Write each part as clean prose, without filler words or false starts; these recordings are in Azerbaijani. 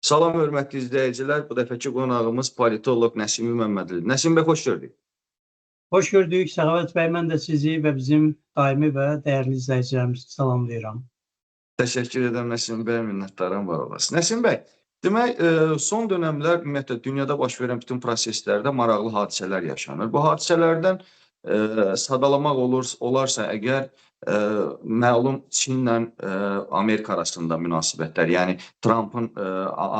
Salam hörmətli izləyicilər, bu dəfəki qonağımız politoloq Nəsimi Məmmədli. Nəsim bəy, xoş gördük. Hoş gördük Səxavət bəy, mən də sizi və bizim daimi və dəyərli izləyicilərimizi salamlayıram. Təşəkkür edirəm Nəsim bəy, minnətdaram, var olasın. Nəsim bəy, demək, son dönəmlər ümumiyyətlə dünyada baş verən bütün proseslərdə maraqlı hadisələr yaşanır. Bu hadisələrdən sadalamaq olarsa əgər məlum Çinlə Amerika arasında münasibətlər, yəni Trumpın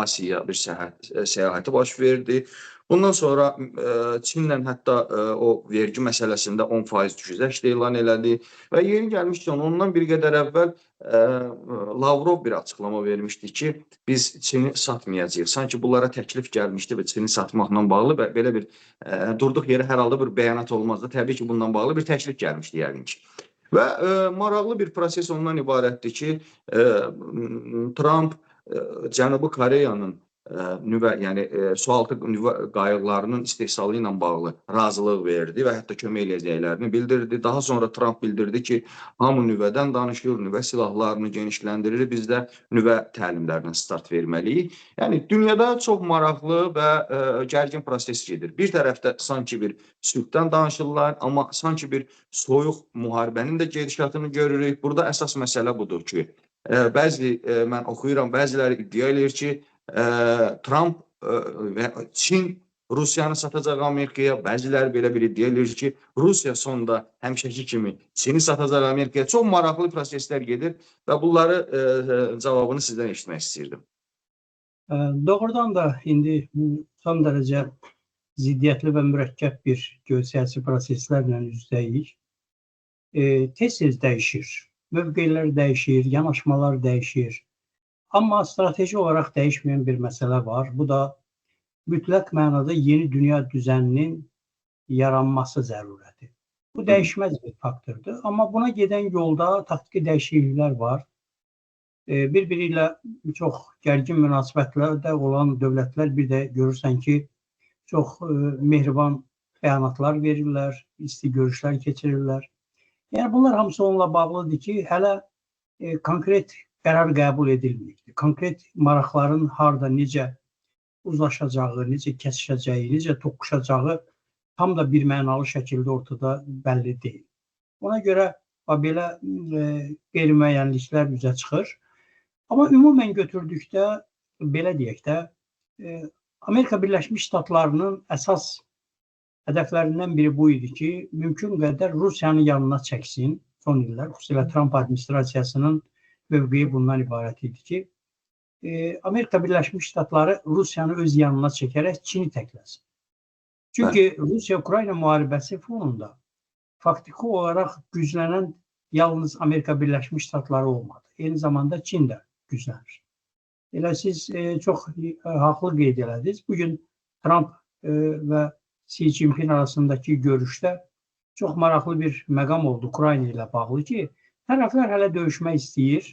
Asiyaya bir səyahəti baş verdi. Bundan sonra Çinlə hətta o vergi məsələsində 10% güzəşt elan elədi və yeri gəlmişkən ondan bir qədər əvvəl Lavrov bir açıqlama vermişdi ki, biz Çini satmayacağıq. Sanki bunlara təklif gəlmişdi və Çini satmaqla bağlı və belə bir durduq yerə hər halda bir bəyanat olmazdı. Təbii ki, bundan bağlı bir təklif gəlmişdi yəqin ki. Və maraqlı bir proses ondan ibarətdir ki, Trump Cənubi Koreyanın nüvə, yəni sualtı nüvə qayıqlarının istehsalı ilə bağlı razılıq verdi və hətta kömək eləyəcəklərini bildirdi. Daha sonra Trump bildirdi ki, hamı nüvədən danışır, nüvə silahlarını genişləndirir, biz də nüvə təlimlərinə start verməliyik. Yəni dünyada çox maraqlı və gərgin proses gedir. Bir tərəfdə sanki bir sülhdən danışırlar, amma sanki bir soyuq müharibənin də gedişatını görürük. Burada əsas məsələ budur ki, bəzi mən oxuyuram, bəziləri iddia eləyir ki, Trump və Çin Rusiyanı satacaq Amerikaya. Bəziləri belə bir iddia eləyir ki, Rusiya sonda həmişəki kimi Çini satacaq Amerikaya. Çox maraqlı proseslər gedir və bunları cavabını sizdən eşitmək istəyirdim. Doğrudan da indi son dərəcə ziddiyyətli və mürəkkəb bir geosiyasi proseslərlə üzdəyik. Tez-tez dəyişir. Mövqelər dəyişir, yanaşmalar dəyişir. Amma strateji olaraq dəyişməyən bir məsələ var. Bu da mütləq mənada yeni dünya düzəninin yaranması zərurəti. Bu dəyişməz bir faktordur. Amma buna gedən yolda taktiki dəyişikliklər var. Bir-biri ilə çox gərgin münasibətlərdə olan dövlətlər bir də görürsən ki, çox mehriban bəyanatlar verirlər, isti görüşlər keçirirlər. Yəni bunlar hamısı onunla bağlıdır ki, hələ konkret qərar qəbul edilməyibdir. Konkret maraqların harda, necə uzlaşacağı, necə kəsişəcəyi, necə toqquşacağı tam da bir mənalı şəkildə ortada bəlli deyil. Ona görə belə qeyri-müəyyənliklər üzə çıxır. Amma ümumən götürdükdə, belə deyək də, Amerika Birləşmiş Ştatlarının əsas hədəflərindən biri bu idi ki, mümkün qədər Rusiyanı yanına çəksin son illər, xüsusilə Trump administrasiyasının mövqeyi bundan ibarət idi ki, Amerika Birləşmiş Ştatları Rusiyanı öz yanına çəkərək Çini təkləsin. Çünki Rusiya-Ukrayna müharibəsi fonunda faktiki olaraq güclənən yalnız Amerika Birləşmiş Ştatları olmadı. Eyni zamanda Çin də güclənir. Elə siz çox haqlı qeyd elədiniz. Bugün Trump və Xi Jinping arasındakı görüşdə çox maraqlı bir məqam oldu Ukrayna ilə bağlı ki, tərəflər hələ döyüşmək istəyir.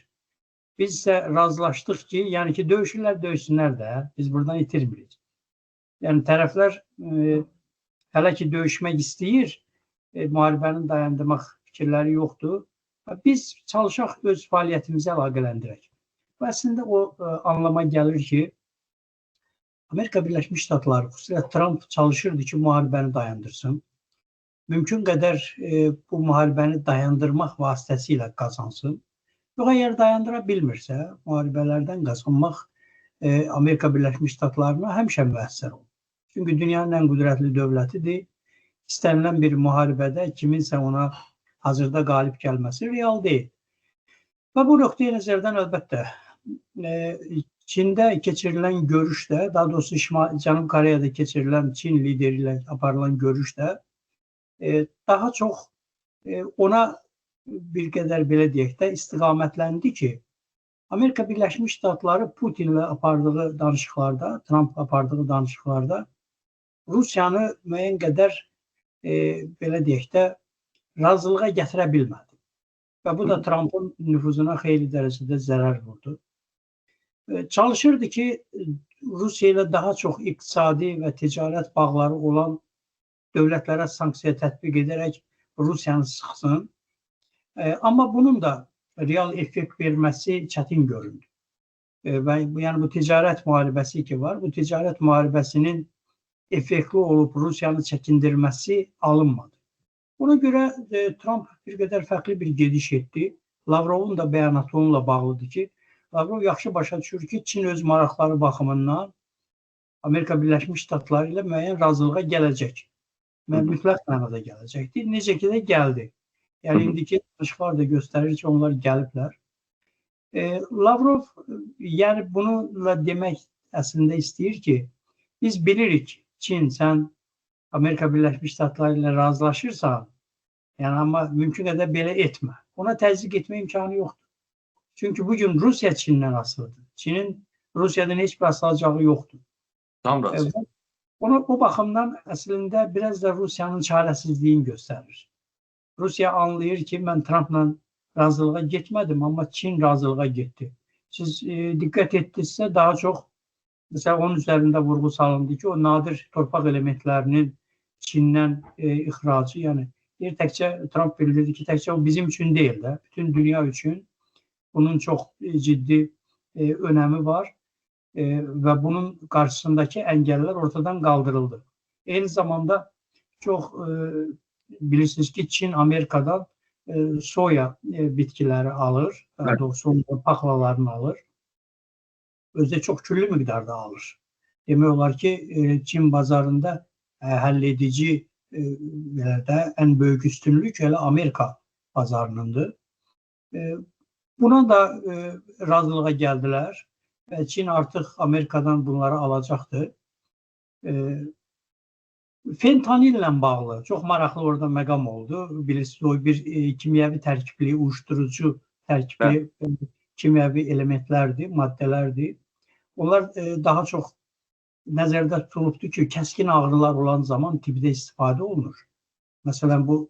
Biz isə razılaşdıq ki, yəni ki, döyüşürlər, döyüşsünlər də, biz buradan itirmirik. Yəni tərəflər hələ ki döyüşmək istəyir, müharibəni dayandırmaq fikirləri yoxdur. Biz çalışaq öz fəaliyyətimizi əlaqələndirək. Bu əslində o anlama gəlir ki, Amerika Birləşmiş Ştatları, xüsusilə Trump çalışırdı ki, müharibəni dayandırsın. Mümkün qədər bu müharibəni dayandırmaq vasitəsilə qazansın. Yox, əgər dayandıra bilmirsə, müharibələrdən qazanmaq Amerika Birləşmiş Ştatlarına həmişə müəssər olur. Çünki dünyanın ən qüdrətli dövlətidir. İstənilən bir müharibədə kiminsə ona hazırda qalib gəlməsi real deyil. Və bu nöqteyi nəzərdən əlbəttə Çində keçirilən görüşdə, daha doğrusu Cənubi Koreyada keçirilən Çin lideri ilə aparılan görüşdə daha çox ona bir qədər belə deyək də istiqamətləndi ki, Amerika Birləşmiş Ştatları Putinlə apardığı danışıqlarda, Trump apardığı danışıqlarda Rusiyanı müəyyən qədər belə deyək də razılığa gətirə bilmədi. Və bu da Trumpın nüfuzuna xeyli dərəcədə zərər vurdu. Çalışırdı ki, Rusiya ilə daha çox iqtisadi və ticarət bağları olan dövlətlərə sanksiya tətbiq edərək Rusiyanı sıxsın. Amma bunun da real effekt verməsi çətin göründü. Və yəni bu ticarət müharibəsi ki var, bu ticarət müharibəsinin effektli olub Rusiyanı çəkindirməsi alınmadı. Ona görə Trump bir qədər fərqli bir gediş etdi. Lavrovun da bəyanatı onunla bağlıdır ki, Lavrov yaxşı başa düşür ki, Çin öz maraqları baxımından Amerika Birləşmiş Ştatları ilə müəyyən razılığa gələcək. Mütləq mənada gələcəkdir. Necə ki də gəldi. Yəni indiki danışıqlar da göstərir ki, onlar gəliblər. Lavrov yəni bununla demək əslində istəyir ki, biz bilirik Çin, sən Amerika Birləşmiş Ştatları ilə razılaşırsan, yəni amma mümkün qədər belə etmə. Ona təzyiq etmə imkanı yoxdur. Çünki bugün Rusiya Çindən asılıdır. Çinin Rusiyadan heç bir asılacağı yoxdur. Tam razı. Ona, o baxımdan əslində biraz da Rusiyanın çarəsizliyini göstərir. Rusiya anlayır ki, mən Trumpla razılığa getmədim, amma Çin razılığa getdi. Siz diqqət etdinizsə, daha çox məsələn onun üzərində vurğu salındı ki, o nadir torpaq elementlərinin Çindən ixracı, yəni bir təkcə Trump bildirdi ki, təkcə o bizim üçün deyil də, bütün dünya üçün bunun çox ciddi önəmi var və bunun qarşısındakı əngəllər ortadan qaldırıldı. Eyni zamanda çox bilirsiniz ki, Çin Amerikadan soya bitkiləri alır, daha doğrusu paxlalarını alır. Özü də çox küllü miqdarda alır. Demək olar ki, Çin bazarında həll edici ən böyük üstünlük elə Amerika bazarınındır. Buna da razılığa gəldilər və Çin artıq Amerikadan bunları alacaqdır. Fentanillə bağlı çox maraqlı orada məqam oldu. Bilirsiniz, o bir kimyəvi tərkibli, uyuşturucu tərkibli kimyəvi elementlərdir, maddələrdir. Onlar daha çox nəzərdə tutulubdur ki, kəskin ağrılar olan zaman tibbdə istifadə olunur. Məsələn, bu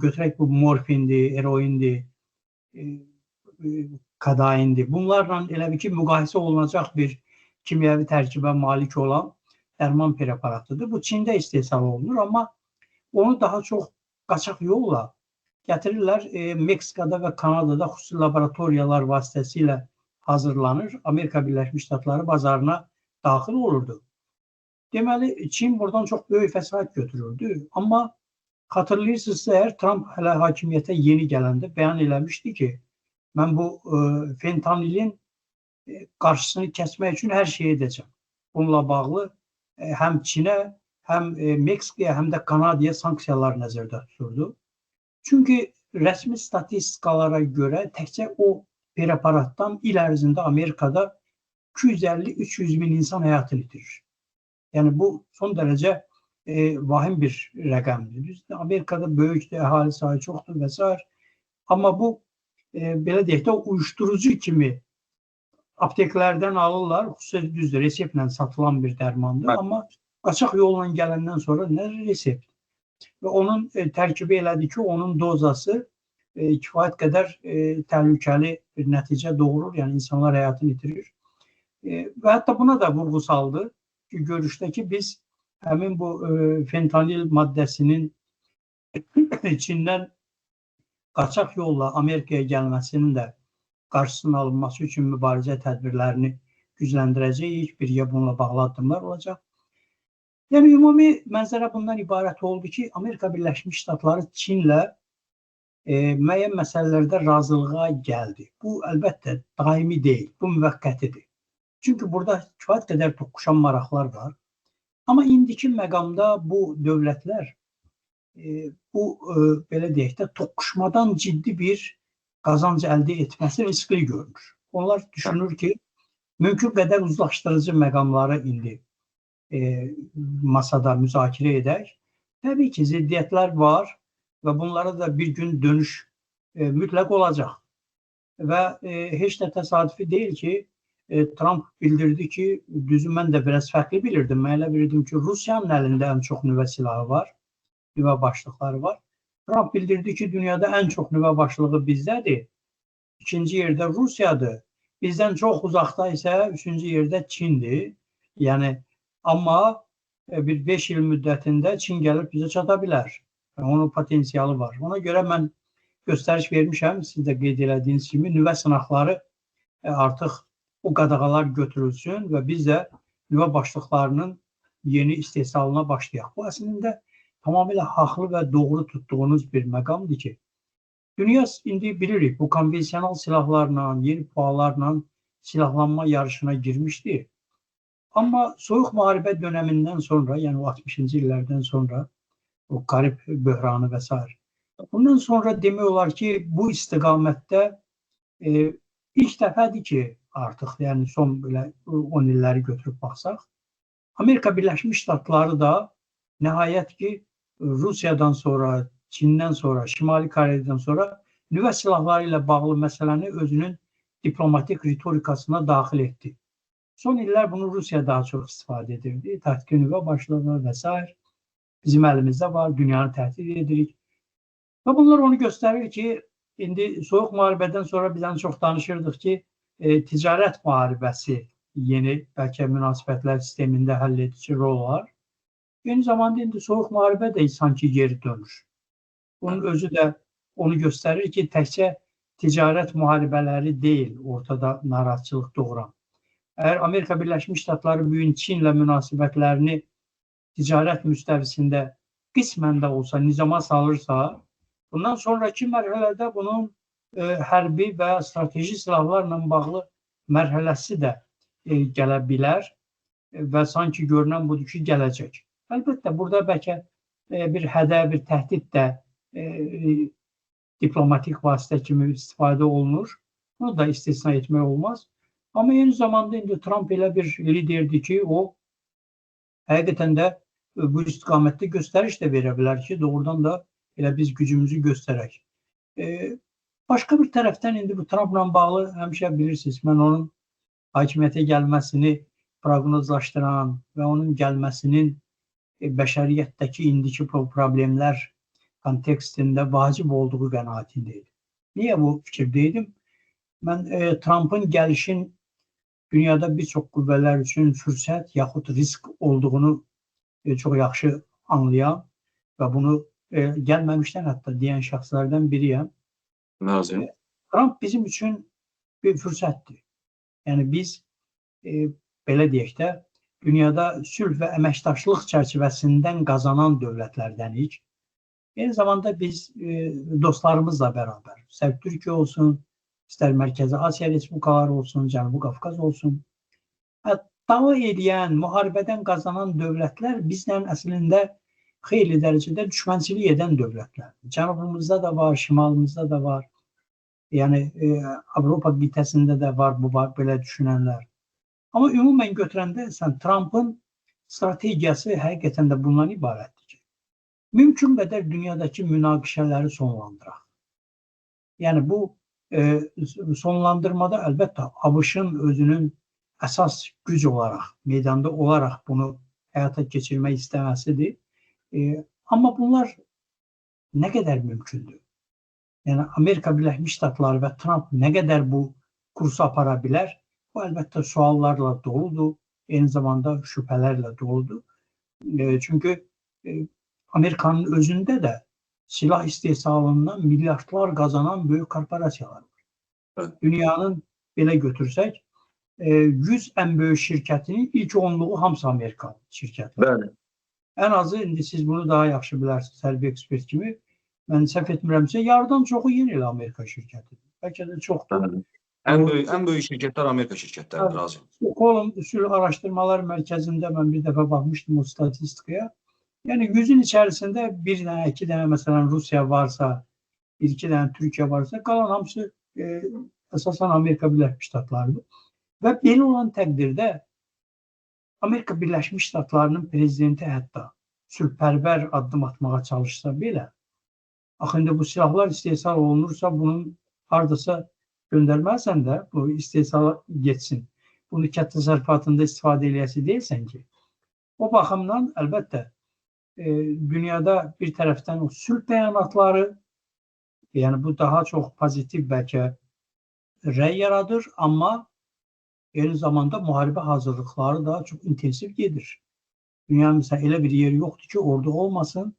götürək bu morfindir, eroindir, kadaindir. Bunlarla elə bir ki, müqayisə olunacaq bir kimyəvi tərkibə malik olan dərman preparatıdır. Bu Çində istehsal olunur, amma onu daha çox qaçaq yolla gətirirlər. Meksikada və Kanadada xüsusi laboratoriyalar vasitəsilə hazırlanır. Amerika Birləşmiş Ştatları bazarına daxil olurdu. Deməli, Çin buradan çox böyük fəsad götürürdü. Amma xatırlayırsınızsa, əgər Trump hələ hakimiyyətə yeni gələndə bəyan eləmişdi ki, mən bu fentanilin qarşısını kəsmək üçün hər şeyi edəcəm. Bununla bağlı həm Çinə, həm Meksikaya, həm də Kanadaya sanksiyalar nəzərdə tuturdu. Çünki rəsmi statistikalara görə təkcə o preparatdan il ərzində Amerikada 250-300 min insan həyatını itirir. Yəni bu son dərəcə vahim bir rəqəmdir. Düzdür, Amerikada böyükdür, əhali sayı çoxdur və s. Amma bu belə deyək də uyuşturucu kimi apteklərdən alırlar, xüsusilə düzdür, reseptlə satılan bir dərmandır. Evet. Amma qaçaq yolla gələndən sonra nə resept? Və onun tərkibi elədi ki, onun dozası kifayət qədər təhlükəli bir nəticə doğurur, yəni insanlar həyatını itirir. Və hətta buna da vurğu saldı ki, görüşdə ki, biz həmin bu fentanil maddəsinin Çindən qaçaq yolla Amerikaya gəlməsinin də qarşısının alınması üçün mübarizə tədbirlərini gücləndirəcəyik, birgə bununla bağlı addımlar olacaq. Yəni, ümumi mənzərə bundan ibarət oldu ki, Amerika Birləşmiş Ştatları Çinlə müəyyən məsələlərdə razılığa gəldi. Bu, əlbəttə, daimi deyil, bu müvəqqətidir. Çünki burada kifayət qədər toqquşan maraqlar var. Amma indiki məqamda bu dövlətlər bu, belə deyək də, toqquşmadan ciddi bir qazanc əldə etməsi riskli görünür. Onlar düşünür ki, mümkün qədər uzlaşdırıcı məqamları indi masada müzakirə edək. Təbii ki, ziddiyyətlər var və bunlara da bir gün dönüş mütləq olacaq. Və heç də təsadüfi deyil ki, Trump bildirdi ki, düzü mən də biraz fərqli bilirdim. Mən elə bilirdim ki, Rusiyanın əlində ən çox nüvə silahı var, nüvə başlıqları var. Trump bildirdi ki, dünyada ən çox nüvə başlığı bizdədir. İkinci yerdə Rusiyadır. Bizdən çox uzaqda isə üçüncü yerdə Çindir. Yəni, amma bir 5 il müddətində Çin gəlib bizə çata bilər. Yəni, onun potensialı var. Ona görə mən göstəriş vermişəm, siz də qeyd elədiyiniz kimi, nüvə sınaqları artıq o qadağalar götürülsün və biz də nüvə başlıqlarının yeni istehsalına başlayaq. Bu əslində tamamilə haqlı və doğru tutduğunuz bir məqamdır ki, dünya indi bilirik bu konvensional silahlarla, yeni pualarla silahlanma yarışına girmişdi. Amma Soyuq müharibə dönəmindən sonra, yəni o 60-cı illərdən sonra, o Karib böhranı və s. Bundan sonra demək olar ki, bu istiqamətdə ilk dəfədir ki, artıq, yəni son belə 10 illəri götürüb baxsaq, Amerika Birləşmiş Ştatları da nəhayət ki, Rusiyadan sonra, Çindən sonra, Şimali Koreyadan sonra nüvə silahları ilə bağlı məsələni özünün diplomatik ritorikasına daxil etdi. Son illər bunu Rusiya daha çox istifadə edirdi. Taktiki nüvə başlığı və s. Bizim əlimizdə var, dünyanı təhdid edirik. Və bunlar onu göstərir ki, indi Soyuq müharibədən sonra biz ən çox danışırdıq ki, ticarət müharibəsi yeni, bəlkə münasibətlər sistemində həll edici rol var. Eyni zamanda indi Soyuq müharibə də sanki geri dönür. Bunun özü də onu göstərir ki, təkcə ticarət müharibələri deyil ortada narahatçılıq doğuran. Əgər Amerika Birləşmiş Ştatları bugün Çinlə münasibətlərini ticarət müstəvisində qismən də olsa nizama salırsa, bundan sonraki mərhələdə bunun hərbi və strateji silahlarla bağlı mərhələsi də gələ bilər və sanki görünən budur ki, gələcək. Əlbəttə, burada bəlkə bir hədə, bir təhdid də diplomatik vasitə kimi istifadə olunur. Bunu da istisna etmək olmaz. Amma eyni zamanda indi Tramp elə bir liderdir ki, o həqiqətən də bu istiqamətdə göstəriş də verə bilər ki, doğrudan da elə biz gücümüzü göstərək. Başqa bir tərəfdən indi bu Trampla bağlı həmişə bilirsiniz, mən onun hakimiyyətə gəlməsini proqnozlaşdıran və onun gəlməsinin bəşəriyyətdəki indiki problemlər kontekstində vacib olduğu qənaətindəydim. Niyə bu fikirdəydim? Mən Trumpın gəlişin dünyada bir çox qüvvələr üçün fürsət yaxud risk olduğunu çox yaxşı anlayan və bunu gəlməmişdən hətta deyən şəxslərdən biriyəm. Nazim. Trump bizim üçün bir fürsətdir. Yəni biz belə deyək də dünyada sülh və əməkdaşlıq çərçivəsindən qazanan dövlətlərdənik. Eyni zamanda biz dostlarımızla bərabər, istər Türkiyə olsun, istər Mərkəzi Asiya Respublikaları olsun, Cənubi Qafqaz olsun, dava eləyən, müharibədən qazanan dövlətlər bizlə əslində xeyli dərəcədə düşmənçilik edən dövlətlər. Cənubumuzda da var, şimalımızda da var. Yəni Avropa qitəsində də var bu var, belə düşünənlər. Amma ümumən götürəndə sən Trumpın strategiyası həqiqətən də bundan ibarətdir ki, mümkün qədər dünyadakı münaqişələri sonlandıraq. Yəni bu sonlandırmada əlbəttə ABŞ-ın özünün əsas güc olaraq, meydanda olaraq bunu həyata keçirmək istəməsidir. Amma bunlar nə qədər mümkündür? Yəni Amerika Birləşmiş Ştatları və Trump nə qədər bu kursu apara bilər? Bu əlbəttə suallarla doludur, eyni zamanda şübhələrlə doludur. Çünki Amerikanın özündə də silah istehsalından milyardlar qazanan böyük korporasiyalar var. Evet. Dünyanın belə götürsək 100 ən böyük şirkətinin ilk onluğu hamısı Amerika şirkətləri. Bəli. Ən azı indi siz bunu daha yaxşı bilərsiniz hərbi ekspert kimi. Mən səhv etmirəmsə yarıdan çoxu yenə elə Amerika şirkətidir. Bəlkə də çoxdur. Bəli. Ən böyük şirkətlər Amerika şirkətləridir, Razım. Stockholm Sülh Araşdırmalar Mərkəzində mən bir dəfə baxmışdım o statistikaya. Yəni 100-ün içərisində bir dənə, iki dənə məsələn Rusiya varsa, bir iki dənə Türkiyə varsa, qalan hamısı əsasən Amerika Birləşmiş Ştatlarıdır. Və belə olan təqdirdə Amerika Birləşmiş Ştatlarının prezidenti hətta sülhpərvər addım atmağa çalışsa belə, axı indi bu silahlar istehsal olunursa, bunun hardasa göndərməlisən də bu istehsala getsin. Bunu kənd təsərrüfatında istifadə eləyəsi deyilsən ki. O baxımdan əlbəttə dünyada bir tərəfdən o sülh bəyanatları, yəni bu daha çox pozitiv bəlkə rəy yaradır, amma eyni zamanda müharibə hazırlıqları da çox intensiv gedir. Dünyanın məsələn elə bir yeri yoxdur ki, ordu olmasın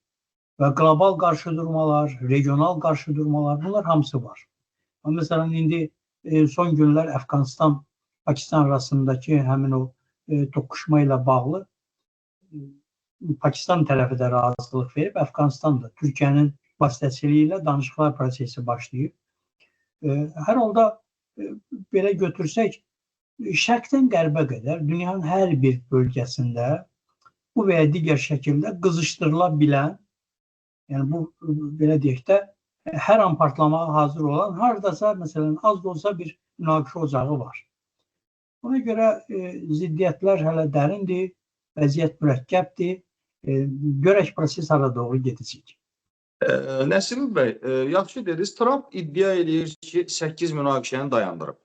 və qlobal qarşıdurmalar, regional qarşıdurmalar, bunlar hamısı var. Amma məsələn indi son günlər Əfqanistan Pakistan arasındakı həmin o toqquşma ilə bağlı Pakistan tərəfi də razılıq verib, Əfqanistan da Türkiyənin vasitəçiliyi ilə danışıqlar prosesi başlayıb. Hər halda belə götürsək, şərqdən qərbə qədər dünyanın hər bir bölgəsində bu və ya digər şəkildə qızışdırıla bilən, yəni bu belə deyək də, hər an partlamağa hazır olan, haradasa məsələn az da olsa bir münaqişə ocağı var. Ona görə ziddiyyətlər hələ dərindir, vəziyyət mürəkkəbdir. Görək proses hara doğru gedəcək. Nəsimi bəy, yaxşı dediniz, Tramp iddia eləyir ki, 8 münaqişəni dayandırıb.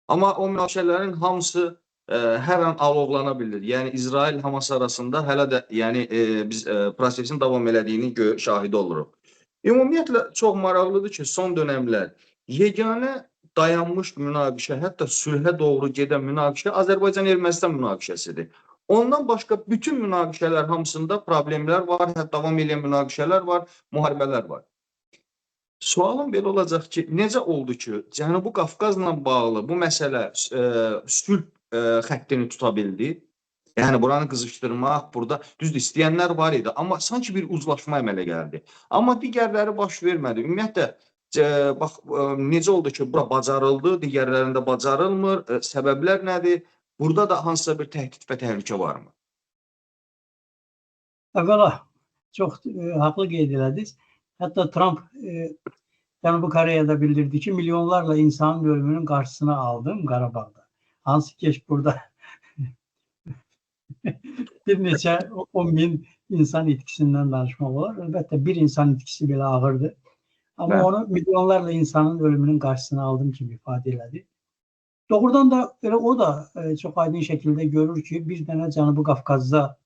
Amma o münaqişələrin hamısı hər an alovlana bilir. Yəni İsrail Hamas arasında hələ də yəni biz prosesin davam elədiyini şahidi oluruq. Ümumiyyətlə çox maraqlıdır ki, son dönəmlər yeganə dayanmış münaqişə, hətta sülhə doğru gedən münaqişə Azərbaycan-Ermənistan münaqişəsidir. Ondan başqa bütün münaqişələr hamısında problemlər var, hətta davam edən münaqişələr var, müharibələr var. Sualım belə olacaq ki, necə oldu ki, Cənubi Qafqazla bağlı bu məsələ sülh xəttini tuta bildi? Yəni buranı qızışdırmaq, burada düzdür istəyənlər var idi, amma sanki bir uzlaşma əmələ gəldi. Amma digərləri baş vermədi. Ümumiyyətlə, bax, necə oldu ki, bura bacarıldı, digərlərində bacarılmır, səbəblər nədir? Burada da hansısa bir təhdid və təhlükə varmı? Əvvəla, çox haqlı qeyd elədiniz. Hətta Trump Cənubi Koreyada bildirdi ki, milyonlarla insanın ölümünün qarşısını aldım Qarabağda. Hansı ki, burada bir neçə 10 min insan itkisindən danışmaq olar. Əlbəttə, bir insan itkisi belə ağırdır. Amma onu milyonlarla insanın ölümünün qarşısını aldım kimi ifadə elədi. Doğrudan da elə o da çox aydın şəkildə görür ki, bir dənə Cənubi Qafqazda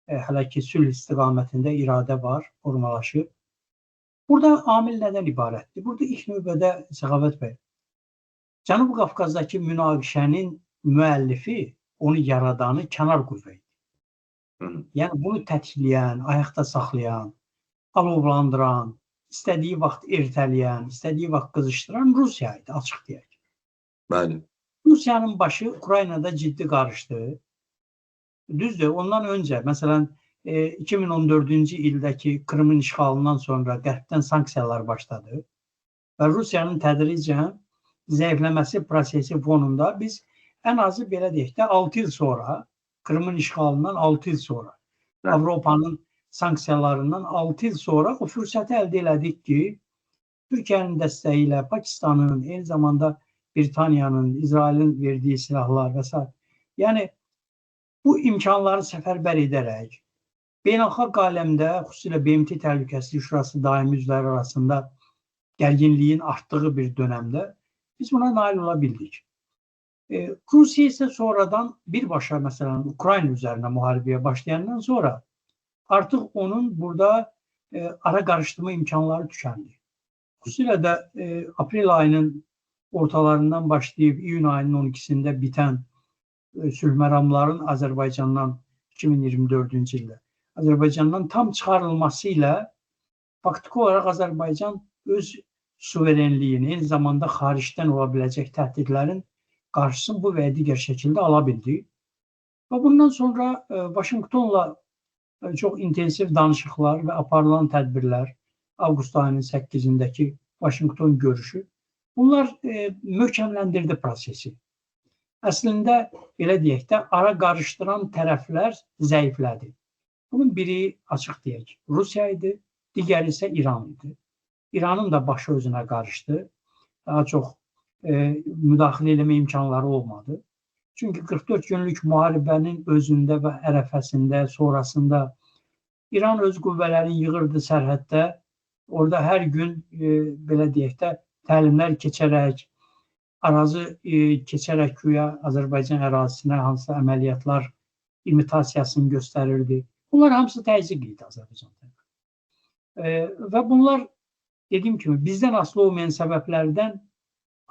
hələ ki sülh istiqamətində iradə var, formalaşıb. Burada amil nədən ibarətdir? Burada ilk növbədə Səxavət bəy, Cənubi Qafqazdakı münaqişənin müəllifi, onu yaradanı kənar qüvvə idi. Yəni bunu tətikləyən, ayaqda saxlayan, alovlandıran, istədiyi vaxt ertələyən, istədiyi vaxt qızışdıran Rusiya idi, açıq deyək. Bəli. Rusiyanın başı Ukraynada ciddi qarışdı. Düzdür, ondan öncə, məsələn, 2014-cü ildəki Krımın işğalından sonra Qərbdən sanksiyalar başladı və Rusiyanın tədricən zəifləməsi prosesi fonunda biz ən azı belə deyək də 6 il sonra, Krımın işğalından 6 il sonra, Avropanın sanksiyalarından 6 il sonra o fürsəti əldə elədik ki, Türkiyənin dəstəyi ilə Pakistanın, eyni zamanda Britaniyanın, İsrailin verdiyi silahlar və s. Yəni, bu imkanları səfərbər edərək, beynəlxalq aləmdə, xüsusilə BMT Təhlükəsizlik Şurası daimi üzvləri arasında gərginliyin artdığı bir dönəmdə biz buna nail ola bildik. Rusiya isə sonradan birbaşa, məsələn, Ukrayna üzərinə müharibəyə başlayandan sonra artıq onun burada ara qarışdırma imkanları tükəndi. Xüsusilə də aprel ayının ortalarından başlayıb iyun ayının 12-sində bitən sülh məramların Azərbaycandan 2024-cü ildə Azərbaycandan tam çıxarılması ilə faktiki olaraq Azərbaycan öz suverenliyini, eyni zamanda xaricdən ola biləcək təhdidlərin qarşısını bu və ya digər şəkildə ala bildi. Və bundan sonra Vaşinqtonla çox intensiv danışıqlar və aparılan tədbirlər, avqust ayının 8-indəki Vaşinqton görüşü, bunlar möhkəmləndirdi prosesi. Əslində, belə deyək də, ara qarışdıran tərəflər zəiflədi. Bunun biri, açıq deyək, Rusiya idi, digəri isə İran idi. İranın da başı özünə qarışdı. Daha çox müdaxilə eləmə imkanları olmadı. Çünki 44 günlük müharibənin özündə və ərəfəsində, sonrasında İran öz qüvvələrini yığırdı sərhəddə. Orada hər gün, belə deyək də, təlimlər keçərək, ərazi keçərək güya Azərbaycan ərazisinə hansısa əməliyyatlar imitasiyasını göstərirdi. Bunlar hamısı təzyiq idi Azərbaycan tərəfindən. Və bunlar, dediyim kimi, bizdən asılı olmayan səbəblərdən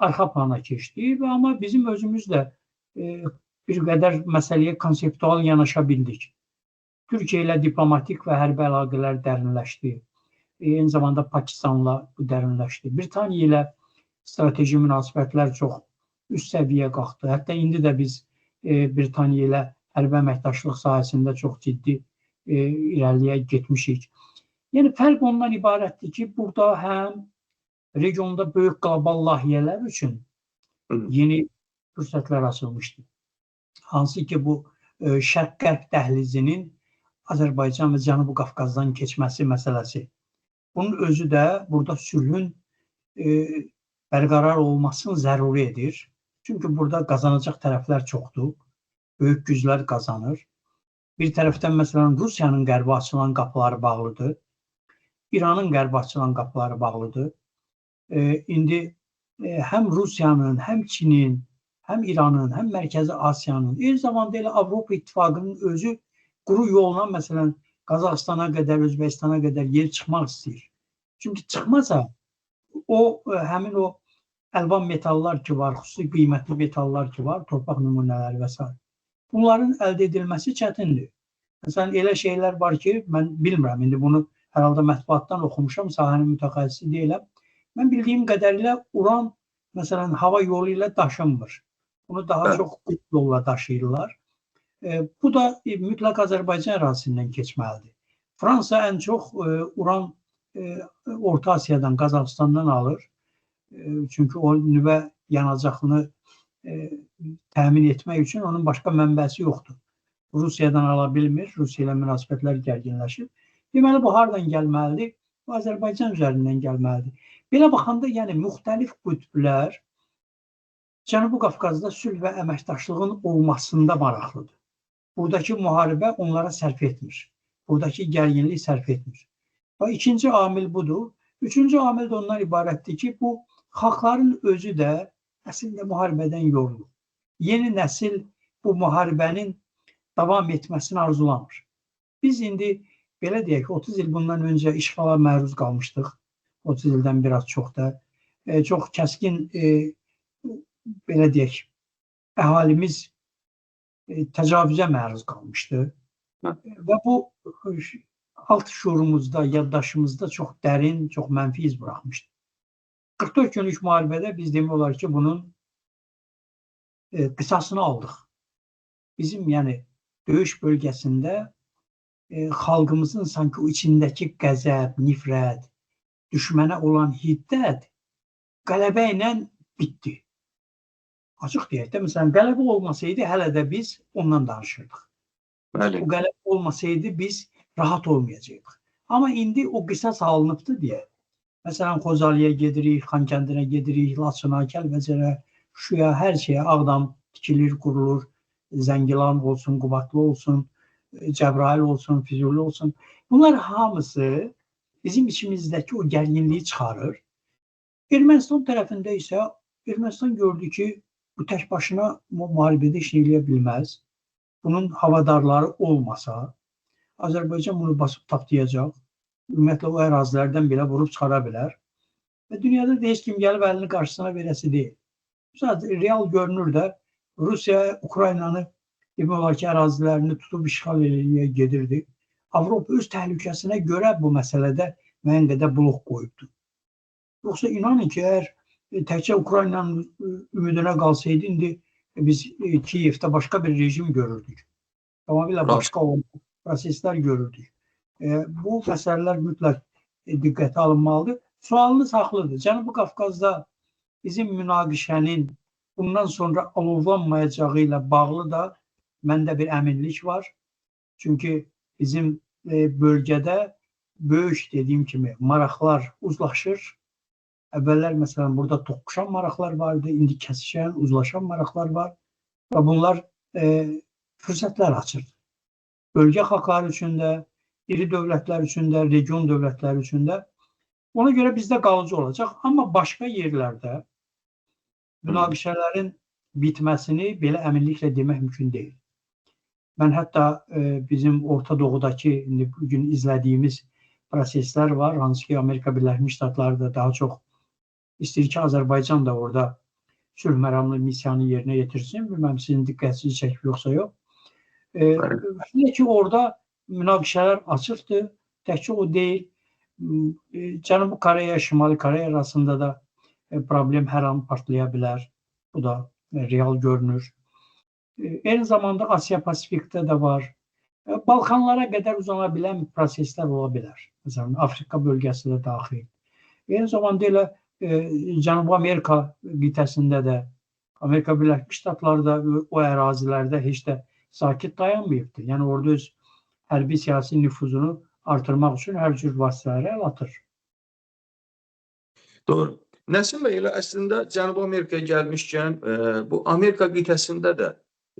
arxa plana keçdi və amma bizim özümüz də bir qədər məsələyə konseptual yanaşa bildik. Türkiyə ilə diplomatik və hərbi əlaqələr dərinləşdi. Eyni zamanda Pakistanla bu dərinləşdi. Britaniya ilə strateji münasibətlər çox üst səviyyə qalxdı. Hətta indi də biz Britaniya ilə hərbi əməkdaşlıq sahəsində çox ciddi irəliyə getmişik. Yəni fərq ondan ibarətdir ki, burada həm regionda böyük qlobal layihələr üçün yeni fürsətlər açılmışdı. Hansı ki bu Şərq-Qərb dəhlizinin Azərbaycan və Cənubi Qafqazdan keçməsi məsələsi. Bunun özü də burada sülhün bərqərar olmasını zəruri edir. Çünki burada qazanacaq tərəflər çoxdur. Böyük güclər qazanır. Bir tərəfdən məsələn Rusiyanın qərbə açılan qapıları bağlıdır. İranın qərbə açılan qapıları bağlıdır. İndi həm Rusiyanın, həm Çinin, həm İranın, həm Mərkəzi Asiyanın, eyni zamanda elə Avropa İttifaqının özü quru yolla məsələn Qazaxıstana qədər, Özbəkistana qədər yer çıxmaq istəyir. Çünki çıxmasa o həmin o əlvan metallar ki var, xüsusi qiymətli metallar ki var, torpaq nümunələri və s. Bunların əldə edilməsi çətindir. Məsələn, elə şeylər var ki, mən bilmirəm, indi bunu hər halda mətbuatdan oxumuşam, sahənin mütəxəssisi deyiləm. Mən bildiyim qədərilə uran, məsələn, hava yolu ilə daşınmır. Bunu daha çox yolla daşıyırlar. Bu da mütləq Azərbaycan ərazisindən keçməlidir. Fransa ən çox uran Orta Asiyadan, Qazaxıstandan alır. Çünki o nüvə yanacaqını təmin etmək üçün onun başqa mənbəsi yoxdur. Rusiyadan ala bilmir, Rusiya ilə münasibətlər gərginləşir. Deməli, bu hardan gəlməlidir? Bu Azərbaycan üzərindən gəlməlidir. Belə baxanda, yəni müxtəlif qütblər Cənubi Qafqazda sülh və əməkdaşlığın olmasında maraqlıdır. Buradakı müharibə onlara sərf etmir. Buradakı gərginlik sərf etmir. Və ikinci amil budur. Üçüncü amil də ondan ibarətdir ki, bu xalqların özü də əslində müharibədən yorulur. Yeni nəsil bu müharibənin davam etməsini arzulamır. Biz indi belə deyək, 30 il bundan öncə işğala məruz qalmışdıq. 30 ildən biraz çox da. Çox kəskin, belə deyək, əhalimiz təcavüzə məruz qalmışdı. Və bu alt şuurumuzda, yaddaşımızda çox dərin, çox mənfi iz buraxmışdı. 44 günlük müharibədə biz demək olar ki, bunun qisasını aldıq. Bizim, yəni, döyüş bölgəsində xalqımızın sanki o içindəki qəzəb, nifrət, düşmənə olan hiddət qələbə ilə bitdi. Açıq deyək də, məsələn, qələbə olmasaydı hələ də biz ondan danışırdıq. Bəli. O qələbə olmasaydı biz rahat olmayacaqdıq. Amma indi o qisas alınıbdır deyə. Məsələn, Xocalıya gedirik, Xankəndinə gedirik, Laçına, Kəlbəcərə, Şuşaya, hər şeyə Ağdam tikilir, qurulur. Zəngilan olsun, Qubadlı olsun, Cəbrayıl olsun, Füzuli olsun. Bunlar hamısı bizim içimizdəki o gərginliyi çıxarır. Ermənistan tərəfində isə Ermənistan gördü ki, bu tək başına müharibədə iş eləyə bilməz. Bunun havadarları olmasa, Azərbaycan bunu basıb tapdayacaq. Ümumiyyətlə, o ərazilərdən belə vurub çıxara bilər. Və dünyada da heç kim gəlib əlini qarşısına verəsi deyil. Sadəcə real görünür də Rusiya Ukraynanı demək olar ki, ərazilərini tutub işğal eləyə gedirdi. Avropa öz təhlükəsinə görə bu məsələdə müəyyən qədər blok qoyubdu. Yoxsa inanın ki, əgər təkcə Ukraynanın ümidinə qalsaydı, indi biz Kiyevdə başqa bir rejim görürdük. Tamamilə başqa proseslər görürdük. Bu məsələlər mütləq diqqətə alınmalıdır. Sualınız haqlıdır. Cənubi Qafqazda bizim münaqişənin bundan sonra alovlanmayacağı ilə bağlı da məndə bir əminlik var. Çünki bizim bölgədə böyük, dediyim kimi, maraqlar uzlaşır. Əvvəllər məsələn burada toqquşan maraqlar vardı, indi kəsişən, uzlaşan maraqlar var və bunlar fürsətlər açır. Bölgə xalqları üçün də, iri dövlətlər üçün də, region dövlətləri üçün də. Ona görə bizdə qalıcı olacaq. Amma başqa yerlərdə münaqişələrin bitməsini belə əminliklə demək mümkün deyil. Mən hətta bizim Orta Doğudakı indi bugün izlədiyimiz proseslər var, hansı ki Amerika Birləşmiş Ştatları da daha çox istəyir ki, Azərbaycan da orada sülh məramlı missiyanı yerinə yetirsin. Bilməm, sizin diqqətinizi çəkib yoxsa yox. Hələ ki, orada münaqişələr açıqdır. Təkcə o deyil. Cənubi Koreya, Şimali Koreya arasında da problem hər an partlaya bilər. Bu da real görünür. Eyni zamanda Asiya Pasifikdə də var. Balkanlara qədər uzana bilən proseslər ola bilər. Məsələn, Afrika bölgəsi də daxil. Eyni zamanda elə Cənubi Amerika qitəsində də, Amerika Birləşmiş Ştatları da o ərazilərdə heç də sakit dayanmayıbdır. Yəni orada öz hərbi siyasi nüfuzunu artırmaq üçün hər cür vasitələrə əl atır. Doğru. Nəsim bəy, elə əslində Cənubi Amerikaya gəlmişkən, bu Amerika qitəsində də,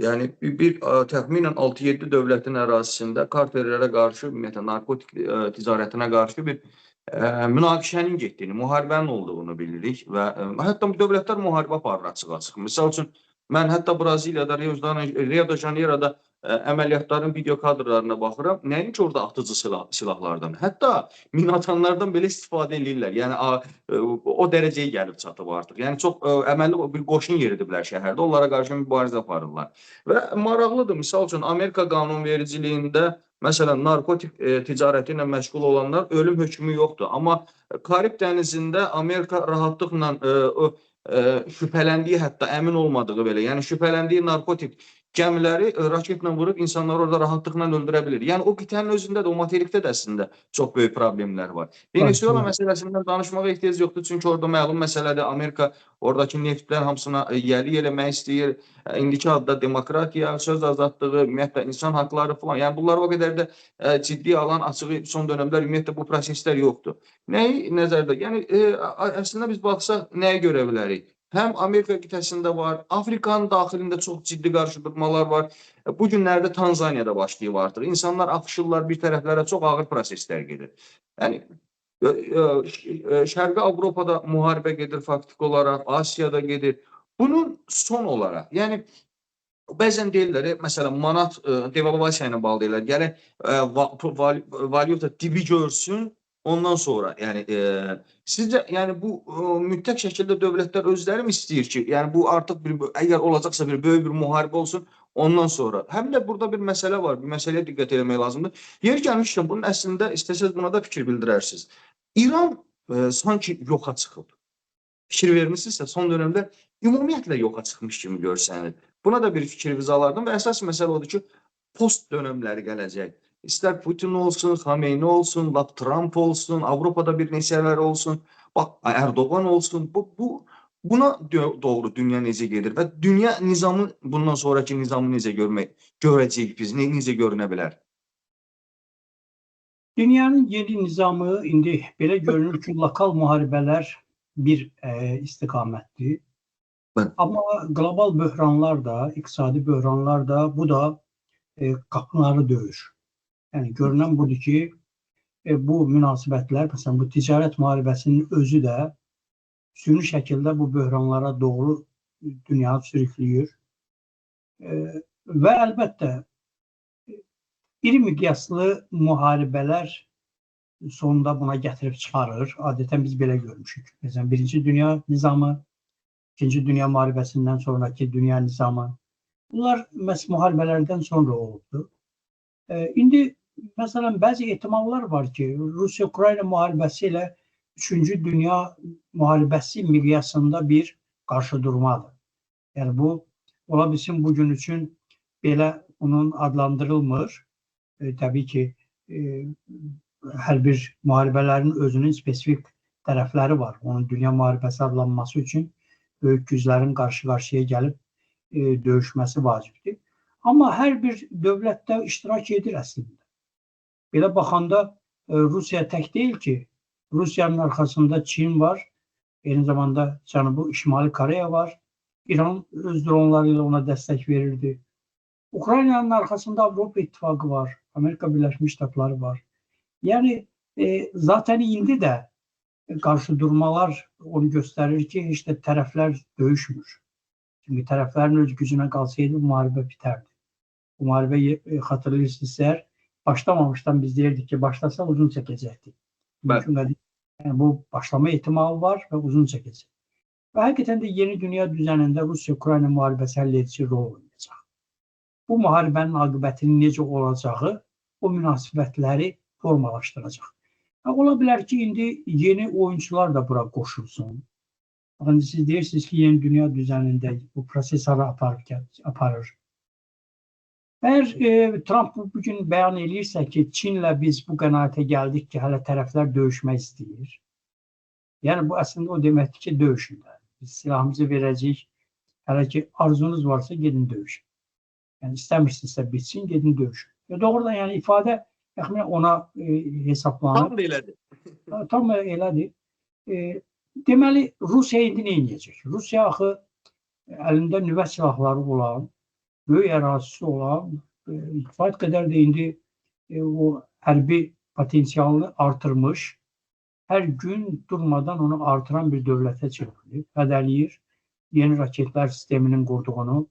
yəni bir təxminən 6-7 dövlətin ərazisində kartellərə qarşı, ümumiyyətlə narkotik ticarətinə qarşı bir münaqişənin getdiyini, müharibənin olduğunu bilirik və hətta bu dövlətlər müharibə aparır açıq-açıq. Misal üçün, mən hətta Braziliyada, Rio de Janeiroda əməliyyatların video kadrlarına baxıram. Nəinki orada atıcı silahlardan, hətta minatanlardan belə istifadə eləyirlər. Yəni o dərəcəyə gəlib çatıb artıq. Yəni çox əməlli bir qoşun yeridiblər şəhərdə, onlara qarşı mübarizə aparırlar. Və maraqlıdır, misal üçün Amerika qanunvericiliyində məsələn narkotik ticarəti ilə məşğul olanlar ölüm hökmü yoxdur. Amma Karib dənizində Amerika rahatlıqla şübhələndiyi, hətta əmin olmadığı belə, yəni şübhələndiyi narkotik gəmiləri raketlə vurub insanları orada rahatlıqla öldürə bilir. Yəni o qitənin özündə də, o materikdə də əslində çox böyük problemlər var. Venezuela məsələsindən danışmağa ehtiyac yoxdur, çünki orada məlum məsələdir. Amerika oradakı neftlər hamısına yəli eləmək istəyir. İndiki adda demokratiya, söz azadlığı, ümumiyyətlə insan haqları falan. Yəni bunlar o qədər də ciddi alan açığı son dönəmlər ümumiyyətlə bu proseslər yoxdur. Nəyi nəzərdə? Yəni əslində biz baxsaq nəyi görə bilərik? Həm Amerika qitəsində var, Afrikanın daxilində çox ciddi qarşıdurmalar var. Bu günlərdə Tanzaniyada başlayıb artıq. İnsanlar axışırlar bir tərəflərə, çox ağır proseslər gedir. Yəni Şərqi Avropada müharibə gedir faktiki olaraq, Asiyada gedir. Bunun son olaraq, yəni bəzən deyirlər, məsələn, manat devalvasiya ilə bağlı deyirlər, gələk valyuta dibi görsün, ondan sonra, yəni sizcə, yəni bu mütləq şəkildə dövlətlər özləri mi istəyir ki, yəni bu artıq bir, əgər olacaqsa bir böyük bir müharibə olsun, ondan sonra. Həm də burada bir məsələ var, bir məsələyə diqqət eləmək lazımdır. Yer gəlmişkən, bunun əslində istəsəz buna da fikir bildirərsiniz. İran sanki yoxa çıxıb. Fikir vermişsinizsə, son dönəmdə ümumiyyətlə yoxa çıxmış kimi görsənir. Buna da bir fikrinizi alardım və əsas məsələ odur ki, post dönəmləri gələcək. İstər Putin olsun, Xameyni olsun, lap Trump olsun, Avropada bir neçələr olsun, bax Erdoğan olsun. Buna doğru dünya necə gedir və dünya nizamı, bundan sonraki nizamı necə görəcəyik biz, necə görünə bilər? Dünyanın yeni nizamı indi belə görünür ki, lokal müharibələr bir istiqamətdir. Bəli. Amma qlobal böhranlar da, iqtisadi böhranlar da, bu da qapıları döyür. Yəni görünən budur ki, bu münasibətlər, məsələn, bu ticarət müharibəsinin özü də süni şəkildə bu böhranlara doğru dünyanı sürükləyir. Və əlbəttə, iri miqyaslı müharibələr sonunda buna gətirib çıxarır. Adətən biz belə görmüşük. Məsələn, Birinci Dünya Nizamı, İkinci Dünya Müharibəsindən sonraki dünya nizamı. Bunlar məhz müharibələrdən sonra olubdur. İndi məsələn, bəzi ehtimallar var ki, Rusiya-Ukrayna müharibəsi ilə Üçüncü Dünya Müharibəsi miqyasında bir qarşıdurmadır. Yəni bu, ola bilsin bugün üçün belə bunun adlandırılmır. Təbii ki, hər bir müharibələrin özünün spesifik tərəfləri var. Onun dünya müharibəsi adlanması üçün böyük güclərin qarşı-qarşıya gəlib döyüşməsi vacibdir. Amma hər bir dövlət də iştirak edir əslində. Belə baxanda Rusiya tək deyil ki, Rusiyanın arxasında Çin var, eyni zamanda Cənubi Şimali Koreya var, İran öz dronları ilə ona dəstək verirdi. Ukraynanın arxasında Avropa İttifaqı var, Amerika Birləşmiş Ştatları var. Yəni zaten indi də qarşı durmalar onu göstərir ki, heç də tərəflər döyüşmür. Çünki tərəflərin öz gücünə qalsaydı bu müharibə bitərdi. Bu müharibə xatırlayırsınız, əgər başlamamışdan biz deyirdik ki, başlasa uzun çəkəcəkdi. Mümkün qədər. Yəni, bu başlama ehtimalı var və uzun çəkəcək. Və həqiqətən də yeni dünya düzənində Rusiya-Ukrayna müharibəsi həll edici rol oynayacaq. Bu müharibənin aqibətinin necə olacağı o münasibətləri formalaşdıracaq. Ola bilər ki, indi yeni oyuncular da bura qoşulsun. Baxın, siz deyirsiniz ki, yeni dünya düzənində bu proses hara aparır. Əgər Trump bugün bəyan eləyirsə ki, Çinlə biz bu qənaətə gəldik ki, hələ tərəflər döyüşmək istəyir. Yəni, bu əslində o deməkdir ki, döyüşün. Biz silahımızı verəcəyik. Hələ ki, arzunuz varsa gedin döyüşün. Yəni, istəmirsinizsə bitsin, gedin döyüşün. Doğrudan, yəni ifadə təxminən ona hesablanır. Tam da elədir. Tam da elədir. Deməli, Rusiya indi nə edəcək? Rusiya axı əlində nüvə silahları olan, böyük ərazisi olan, kifayət qədər də indi o hərbi potensialını artırmış, hər gün durmadan onu artıran bir dövlətə çevrilib, hədəliyir yeni raketlər sisteminin qurduğunu,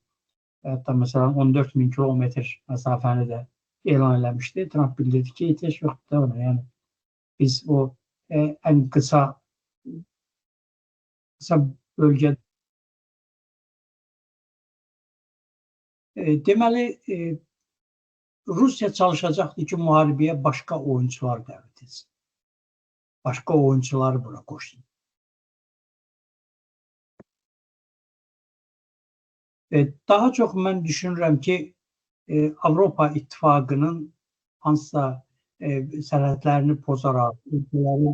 hətta məsələn 14 min kilometr məsafəni də elan eləmişdi. Trump bildirdi ki, ehtiyac yoxdur ona. Yəni biz o ən qısa bölgə. Deməli, Rusiya çalışacaqdır ki, müharibəyə başqa oyunçular dəvət etsin. Başqa oyunçuları bura qoşsun. Daha çox mən düşünürəm ki, Avropa İttifaqının hansısa sərhədlərini pozaraq, ölkələri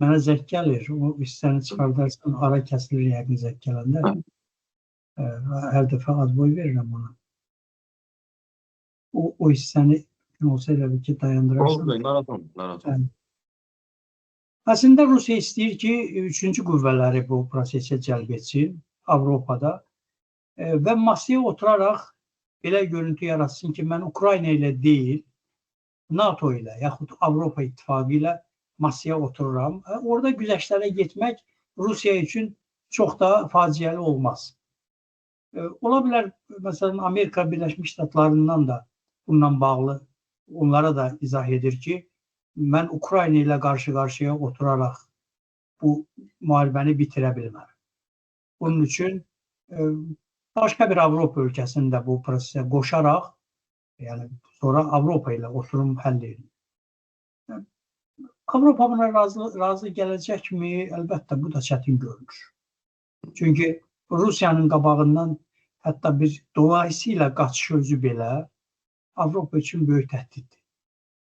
mənə zəng gəlir, o hissəni çıxardarsan, ara kəsilir yəqin zəng gələndə. Hər dəfə ad boy verirəm ona. O hissəni olsa elə bil ki, dayandırarsan. Oldu, narahat olma, narahat olma. Əslində Rusiya istəyir ki, üçüncü qüvvələri bu prosesə cəlb etsin Avropada və masaya oturaraq belə görüntü yaratsın ki, mən Ukrayna ilə deyil, NATO ilə yaxud Avropa İttifaqı ilə masaya otururam. Orada güzəştlərə getmək Rusiya üçün çox da faciəli olmaz. Ola bilər, məsələn, Amerika Birləşmiş Ştatlarından da bununla bağlı onlara da izah edir ki, mən Ukrayna ilə qarşı-qarşıya oturaraq bu müharibəni bitirə bilmərəm. Bunun üçün başqa bir Avropa ölkəsini də bu prosesə qoşaraq, yəni sonra Avropa ilə oturum həll edir. Avropa buna razı gələcəkmi? Əlbəttə, bu da çətin görünür. Çünki Rusiyanın qabağından hətta bir dolayısıyla qaçış özü belə Avropa üçün böyük təhdiddir.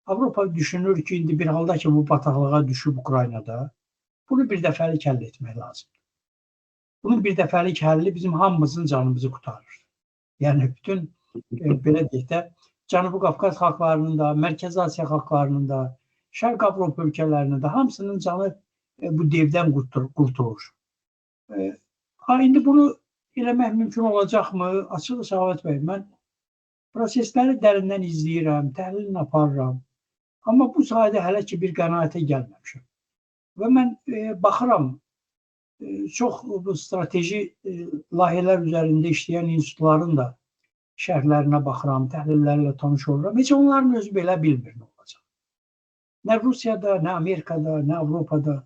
Avropa düşünür ki, indi bir halda ki, bu bataqlığa düşüb Ukraynada, bunu bir dəfəlik həll etmək lazımdır. Bunun bir dəfəlik həlli bizim hamımızın canımızı qurtarır. Yəni, bütün, belə deyək də, Cənubi Qafqaz xalqlarının da, Mərkəzi Asiya xalqlarının da, Şərq Avropa ölkələrinin də hamısının canı bu devdən qurtulur. İndi bunu eləmək mümkün olacaqmı? Açığı Səxavət bəy, mən prosesləri dərindən izləyirəm, təhlilini aparıram. Amma bu sahədə hələ ki bir qənaətə gəlməmişəm. Və mən baxıram, çox bu strateji layihələr üzərində işləyən institutların da şərhlərinə baxıram, təhlillərlə tanış oluram. Heç onların özü belə bilmir nə olacaq. Nə Rusiyada, nə Amerikada, nə Avropada.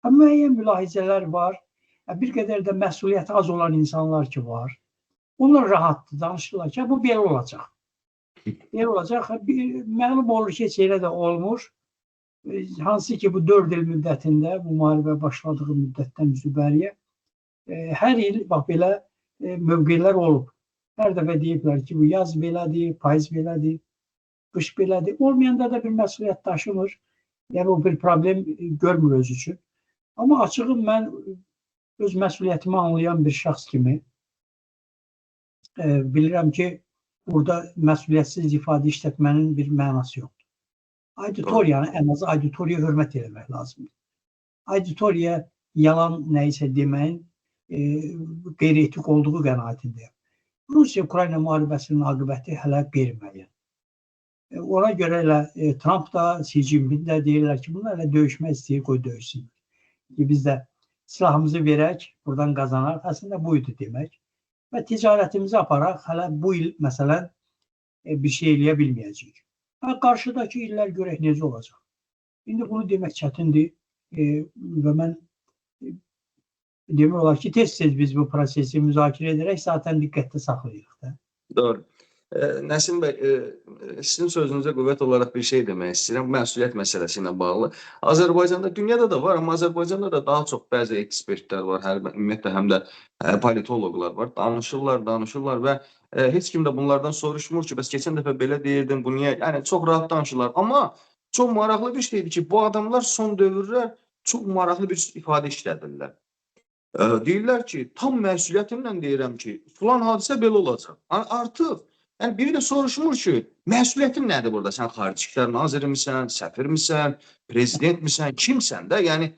Müəyyən mülahizələr var. Bir qədər də məsuliyyəti az olan insanlar ki var. Onlar rahatdır, danışırlar ki, bu belə olacaq. Belə olacaq. Məlum olur ki, heç elə də olmur. Hansı ki, bu 4 il müddətində, bu müharibə başladığı müddətdən üzübəriyə, hər il bax belə mövqelər olub. Hər dəfə deyiblər ki, bu yaz belədir, payız belədir, qış belədir. Olmayanda da bir məsuliyyət daşımır. Yəni, o bir problem görmür öz üçün. Amma açığı mən öz məsuliyyətimi anlayan bir şəxs kimi bilirəm ki, burada məsuliyyətsiz ifadə işlətmənin bir mənası yoxdur. Auditoriyanı, ən azı auditoriya hörmət eləmək lazımdır. Auditoriya yalan nəyisə deməyin qeyri-etik olduğu qənaətindəyəm. Rusiya-Ukrayna müharibəsinin aqibəti hələ qeyri-müəyyən. Ona görə elə Trump da, Xi Jinping də deyirlər ki, bunlar elə döyüşmək istəyir, qoy döyüşsünlər. Ki, biz də silahımızı verək, buradan qazanaq. Əslində bu idi demək. Və ticarətimizi aparaq, hələ bu il məsələn bir şey eləyə bilməyəcəyik. Qarşıdakı illər görək necə olacaq. İndi bunu demək çətindir və mən demək olar ki, tez-tez biz bu prosesi müzakirə edərək zaten diqqətdə saxlayırıq da. Doğru. Nəsim bəy, sizin sözünüzə qüvvət olaraq bir şey demək istəyirəm. Məsuliyyət məsələsi ilə bağlı. Azərbaycanda, dünyada da var, amma Azərbaycanda da daha çox bəzi ekspertlər var, ümumiyyətlə həm də politoloqlar var. Danışırlar, danışırlar və heç kim də bunlardan soruşmur ki, bəs keçən dəfə belə deyirdim, bu niyə? Yəni çox rahat danışırlar. Amma çox maraqlı bir şeydir ki, bu adamlar son dövrlər çox maraqlı bir ifadə işlədirlər. Deyirlər ki, tam məsuliyyətimlə deyirəm ki, filan hadisə belə olacaq. Artıq, yəni biri də soruşmur ki, məsuliyyətin nədir burada? Sən xarici işlər nazirimisən, səfirmisən, prezidentmisən, kimsən də? Yəni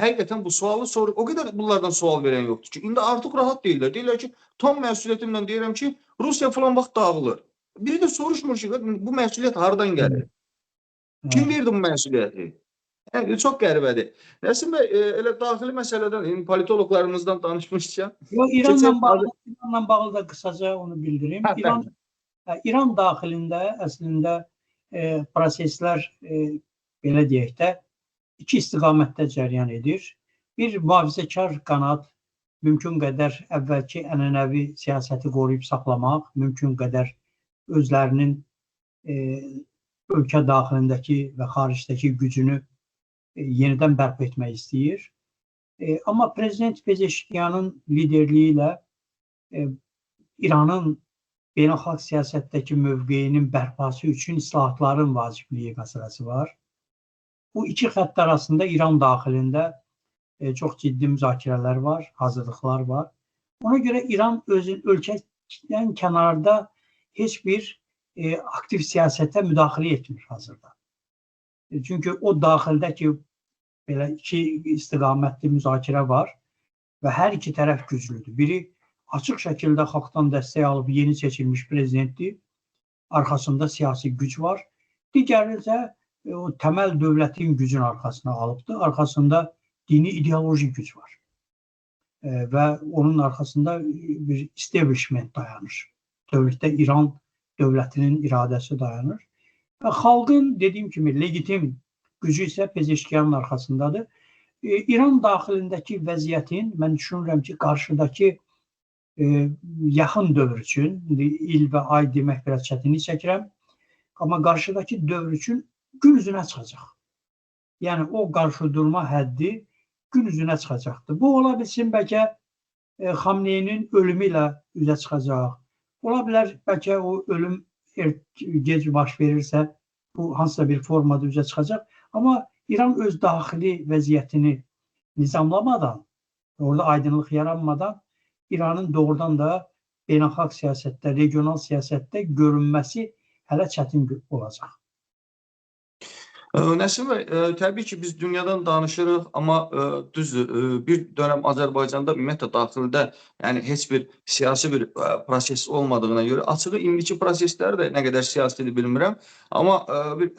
həqiqətən bu sualı sorur. O qədər bunlardan sual verən yoxdur ki, indi artıq rahat deyirlər. Deyirlər ki, tam məsuliyyətimlə deyirəm ki, Rusiya filan vaxt dağılır. Biri də soruşmur ki, bu məsuliyyət hardan gəlir? Kim verdi bu məsuliyyəti? Yəni, çox qəribədir. Nəsim bəy, elə daxili məsələdən, yəni, politoloqlarımızdan danışmışkən. İranla bağlı da qısaca onu bildirim. Hə, İran daxilində əslində proseslər belə deyək də iki istiqamətdə cəryan edir. Bir mühafizəkar qanat mümkün qədər əvvəlki ənənəvi siyasəti qoruyub saxlamaq, mümkün qədər özlərinin ölkə daxilindəki və xaricdəki gücünü yenidən bərpa etmək istəyir. Amma Prezident Pezeşkiyanın liderliyi ilə İranın beynəlxalq siyasətdəki mövqeyinin bərpası üçün islahatların vacibliyi məsələsi var. Bu iki xətt arasında İran daxilində çox ciddi müzakirələr var, hazırlıqlar var. Ona görə İran özün ölkədən kənarda heç bir aktiv siyasətə müdaxilə etmir hazırda. Çünki o daxildə ki, belə iki istiqamətli müzakirə var və hər iki tərəf güclüdür. Biri açıq şəkildə xalqdan dəstək alıb yeni seçilmiş prezidentdir, arxasında siyasi güc var. Digəri isə o təməl dövlətin gücünün arxasına alıbdır, arxasında dini ideoloji güc var. Və onun arxasında bir establishment dayanır. Dövlətdə İran dövlətinin iradəsi dayanır. Və xalqın, dediyim kimi, legitim gücü isə Pezeşkiyanın arxasındadır. İran daxilindəki vəziyyətin, mən düşünürəm ki, qarşıdakı yaxın dövr üçün, indi il və ay demək biraz çətinlik çəkirəm, amma qarşıdakı dövr üçün gün üzünə çıxacaq. Yəni, o qarşıdurma həddi gün üzünə çıxacaqdır. Bu, ola bilsin, bəlkə Xamneyinin ölümü ilə üzə çıxacaq. Ola bilər, bəlkə o ölüm gec baş verirsə, bu hansısa bir formada üzə çıxacaq. Amma İran öz daxili vəziyyətini nizamlamadan, orada aydınlıq yaranmadan İranın doğrudan da beynəlxalq siyasətdə, regional siyasətdə görünməsi hələ çətin olacaq. Nəsim bəy, təbii ki, biz dünyadan danışırıq, amma düzdür, bir dönəm Azərbaycanda ümumiyyətlə daxildə, yəni heç bir siyasi bir proses olmadığına görə, açığı indiki proseslər də nə qədər siyasidir bilmirəm, amma bir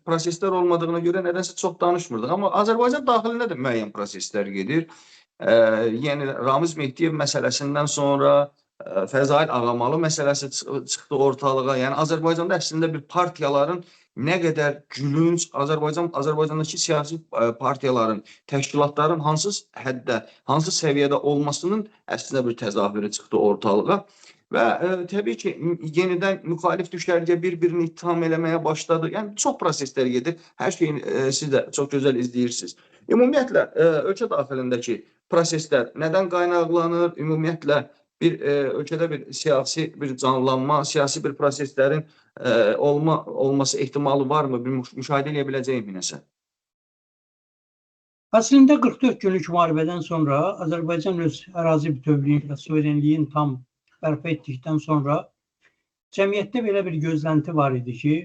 proseslər olmadığına görə nədənsə çox danışmırdıq. Amma Azərbaycan daxilində də müəyyən proseslər gedir. Yəni Ramiz Mehdiyev məsələsindən sonra Fəzail Ağamalı məsələsi çıxdı ortalığa. Yəni Azərbaycanda əslində bir partiyaların nə qədər gülünc, Azərbaycandakı siyasi partiyaların, təşkilatların hansı həddə, hansı səviyyədə olmasının əslində bir təzahürü çıxdı ortalığa. Və təbii ki, yenidən müxalif düşərgə bir-birini ittiham eləməyə başladı. Yəni çox proseslər gedir. Hər şeyi siz də çox gözəl izləyirsiniz. Ümumiyyətlə, ölkə daxilindəki proseslər nədən qaynaqlanır? Ümumiyyətlə, bir ölkədə bir siyasi bir canlanma, siyasi bir proseslərin olması ehtimalı varmı? Bir müşahidə eləyə biləcəyim nəsə? Əslində 44 günlük müharibədən sonra Azərbaycan öz ərazi bütövlüyünü və suverenliyini tam bərpa etdikdən sonra cəmiyyətdə belə bir gözlənti var idi ki,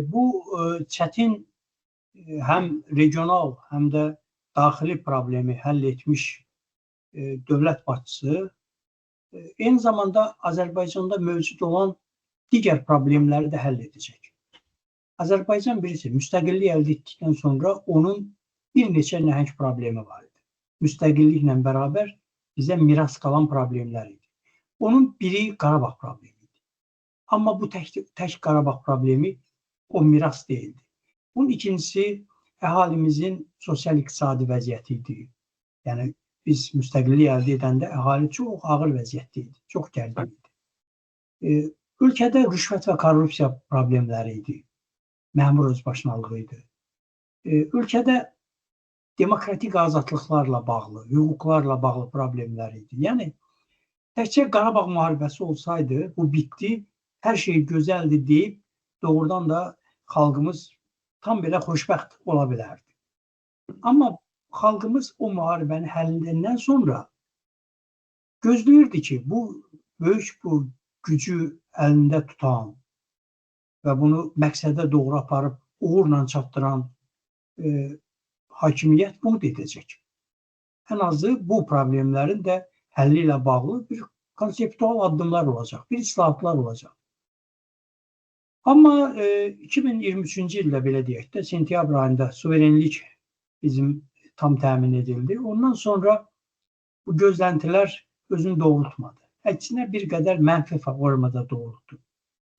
bu çətin həm regional, həm də daxili problemi həll etmiş dövlət başçısı eyni zamanda Azərbaycanda mövcud olan digər problemləri də həll edəcək. Azərbaycan birisi müstəqillik əldə etdikdən sonra onun bir neçə nəhəng problemi var idi. Müstəqilliklə bərabər bizə miras qalan problemlər idi. Onun biri Qarabağ problemi idi. Amma bu tək Qarabağ problemi o miras deyildi. Bunun ikincisi əhalimizin sosial-iqtisadi vəziyyəti idi. Yəni biz müstəqillik əldə edəndə əhali çox ağır vəziyyətdə idi, çox gərgin idi. Ölkədə rüşvət və korrupsiya problemləri idi. Məmur özbaşınalığı idi. Ölkədə demokratik azadlıqlarla bağlı, hüquqlarla bağlı problemlər idi. Yəni, təkcə Qarabağ müharibəsi olsaydı, bu bitdi, hər şey gözəldir deyib, doğrudan da xalqımız tam belə xoşbəxt ola bilərdi. Amma xalqımız o müharibəni həllindən sonra gözləyirdi ki, bu böyük bu gücü əlində tutan və bunu məqsədə doğru aparıb uğurla çatdıran hakimiyyət bunu da edəcək. Ən azı bu problemlərin də həlli ilə bağlı bir konseptual addımlar olacaq, bir islahatlar olacaq. Amma 2023-cü ildə belə deyək də, sentyabr ayında suverenlik bizim tam təmin edildi. Ondan sonra bu gözləntilər özünü doğrultmadı. Əksinə bir qədər mənfi formada doğrultdu.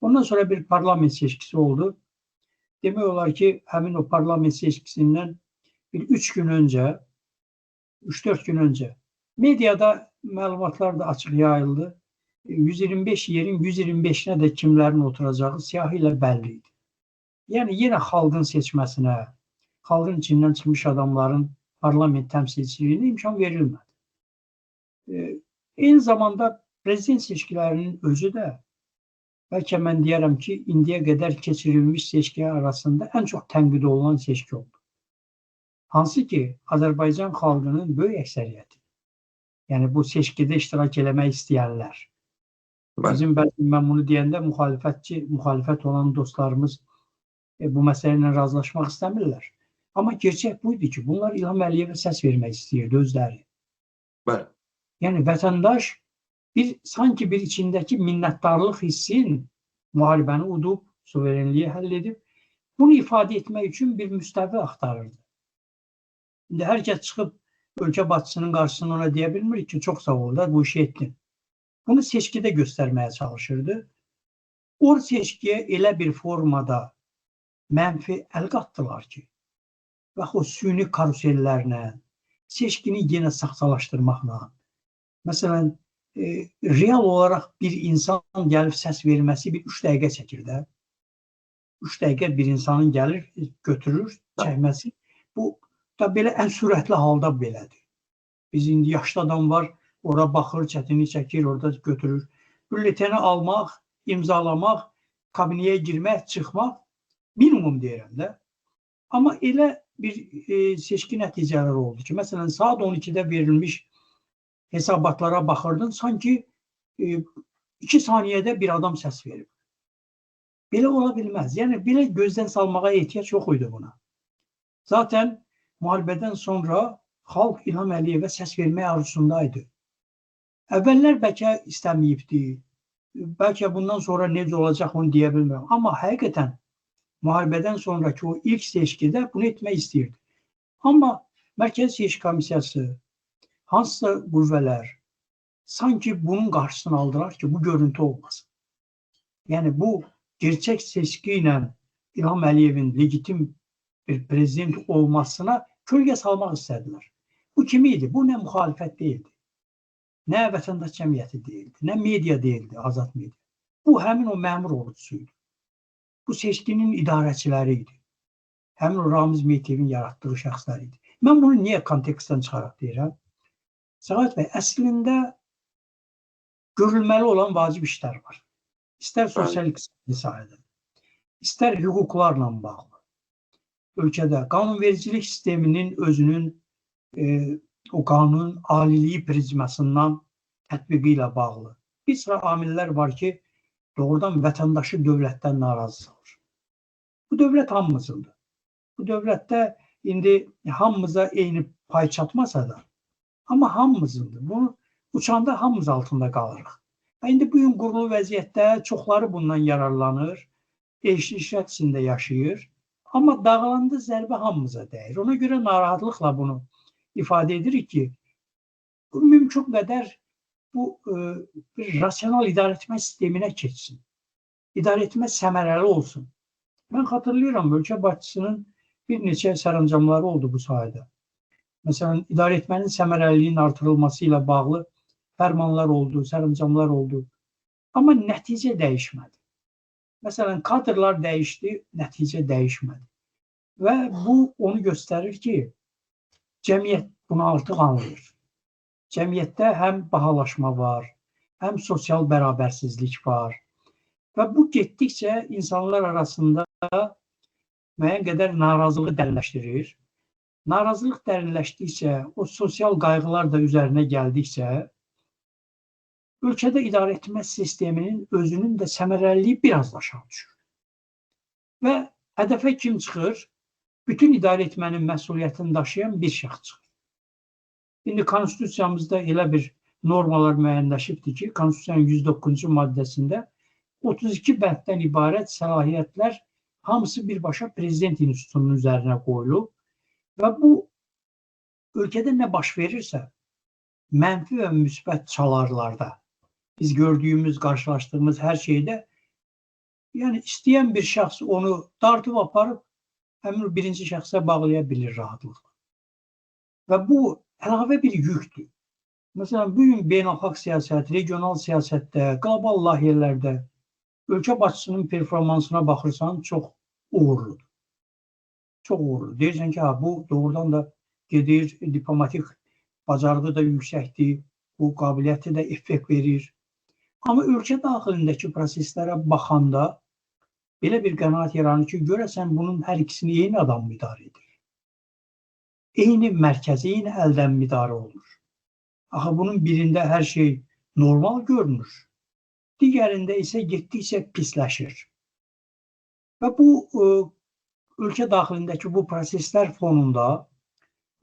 Ondan sonra bir parlament seçkisi oldu. Demək olar ki, həmin o parlament seçkisindən bir 3 gün öncə, 3-4 gün öncə mediada məlumatlar da açıq yayıldı. 125 yerin 125-nə də kimlərin oturacağı siyahı ilə bəlli idi. Yəni, yenə xalqın seçməsinə, xalqın içindən çıxmış adamların parlament təmsilçiliyinə imkan verilmədi. Eyni zamanda prezident seçkilərinin özü də, bəlkə mən deyərəm ki, indiyə qədər keçirilmiş seçki arasında ən çox tənqid olunan seçki oldu. Hansı ki, Azərbaycan xalqının böyük əksəriyyəti, yəni bu seçkidə iştirak eləmək istəyənlər. Bizim bəlkə mən bunu deyəndə müxalifət olan dostlarımız bu məsələ ilə razılaşmaq istəmirlər. Amma gerçək buydu ki, bunlar İlham Əliyevə səs vermək istəyirdi özləri. Bəli. Yəni vətəndaş sanki bir içindəki minnətdarlıq hissin müharibəni udub, suverenliyi həll edib, bunu ifadə etmək üçün bir müstəvi axtarırdı. İndi hər kəs çıxıb ölkə başçısının qarşısında ona deyə bilmir ki, çox sağ ol da bu işi etdin. Bunu seçkidə göstərməyə çalışırdı. O seçkiyə elə bir formada mənfi əl qatdılar ki, və o süni karusellərlə, seçkini yenə saxtalaşdırmaqla, məsələn, real olaraq bir insan gəlib səs verməsi bir 3 dəqiqə çəkir də. 3 dəqiqə bir insanın gəlir, götürür, çəkməsi. Bu da belə ən sürətli halda belədir. Biz indi yaşlı adam var, ora baxır, çətinlik çəkir, orada götürür. Bülleteni almaq, imzalamaq, kabinəyə girmək, çıxmaq minimum deyirəm də. Amma elə bir seçki nəticələri oldu ki, məsələn, saat 12-də verilmiş hesabatlara baxırdın, sanki 2 saniyədə bir adam səs verib. Belə ola bilməz. Yəni, belə gözdən salmağa ehtiyac yox idi buna. Zaten müharibədən sonra xalq İlham Əliyevə səs vermək arzusundaydı. Əvvəllər bəlkə istəməyibdi, bəlkə bundan sonra necə olacaq onu deyə bilmirəm. Amma həqiqətən müharibədən sonraki o ilk seçkidə bunu etmək istəyirdi. Amma Mərkəzi Seçki Komissiyası, hansısa qüvvələr sanki bunun qarşısını aldılar ki, bu görüntü olmasın. Yəni bu gerçək seçki ilə İlham Əliyevin legitim bir prezident olmasına kölgə salmaq istədilər. Bu kimi idi? Bu nə müxalifət deyildi, nə vətəndaş cəmiyyəti deyildi, nə media deyildi, azad media. Bu həmin o məmur ordusuydu. Bu seçkinin idarəçiləri idi. Həmin o Ramiz Mehdiyevin yaratdığı şəxslər idi. Mən bunu niyə kontekstdən çıxaraq deyirəm? Səxavət bəy, əslində görülməli olan vacib işlər var. İstər sosial iqtisadi sahədə, istər hüquqlarla bağlı. Ölkədə qanunvericilik sisteminin özünün o qanunun aliliyi prizmasından tətbiqi ilə bağlı. Bir sıra amillər var ki, doğrudan vətəndaşı dövlətdən narazı salır. Bu dövlət hamımızındır. Bu dövlətdə indi hamımıza eyni pay çatmasa da, amma hamımızındır. Bunu uçanda hamımız altında qalırıq. İndi bugün qurulu vəziyyətdə çoxları bundan yararlanır, eşli-işrət içində yaşayır. Amma dağılanda zərbə hamımıza dəyir. Ona görə narahatlıqla bunu ifadə edirik ki, bu mümkün qədər bu bir rasional idarə etmə sisteminə keçsin. İdarə etmə səmərəli olsun. Mən xatırlayıram, ölkə başçısının bir neçə sərəncamları oldu bu sahədə. Məsələn, idarə etmənin səmərəliliyinin artırılması ilə bağlı fərmanlar oldu, sərəncamlar oldu. Amma nəticə dəyişmədi. Məsələn, kadrlar dəyişdi, nəticə dəyişmədi. Və bu onu göstərir ki, cəmiyyət bunu artıq anlayır. Cəmiyyətdə həm bahalaşma var, həm sosial bərabərsizlik var. Və bu getdikcə insanlar arasında müəyyən qədər narazılığı dərinləşdirir. Narazılıq dərinləşdikcə, o sosial qayğılar da üzərinə gəldikcə, ölkədə idarə etmə sisteminin özünün də səmərəliliyi biraz da aşağı düşür. Və hədəfə kim çıxır? Bütün idarə etmənin məsuliyyətini daşıyan bir şəxs çıxır. İndi konstitusiyamızda elə bir normalar müəyyənləşibdir ki, konstitusiyanın 109-cu maddəsində 32 bənddən ibarət səlahiyyətlər hamısı birbaşa prezident institutunun üzərinə qoyulub. Və bu ölkədə nə baş verirsə, mənfi və müsbət çalarlarda, biz gördüyümüz, qarşılaşdığımız hər şeydə, yəni istəyən bir şəxs onu dartıb aparıb, həmin birinci şəxsə bağlaya bilir rahatlıqla. Və bu əlavə bir yükdür. Məsələn, bugün beynəlxalq siyasət, regional siyasətdə, qlobal layihələrdə ölkə başçısının performansına baxırsan, çox uğurludur. Çox uğurlu. Deyirsən ki, ha, bu doğrudan da gedir, diplomatik bacarığı da yüksəkdir, bu qabiliyyəti də effekt verir. Amma ölkə daxilindəki proseslərə baxanda belə bir qənaət yaranır ki, görəsən bunun hər ikisini eyni adam idarə edir. Eyni mərkəzi, eyni əldən idarə olur. Axı bunun birində hər şey normal görünür, digərində isə getdikcə pisləşir. Və bu ölkə daxilindəki bu proseslər fonunda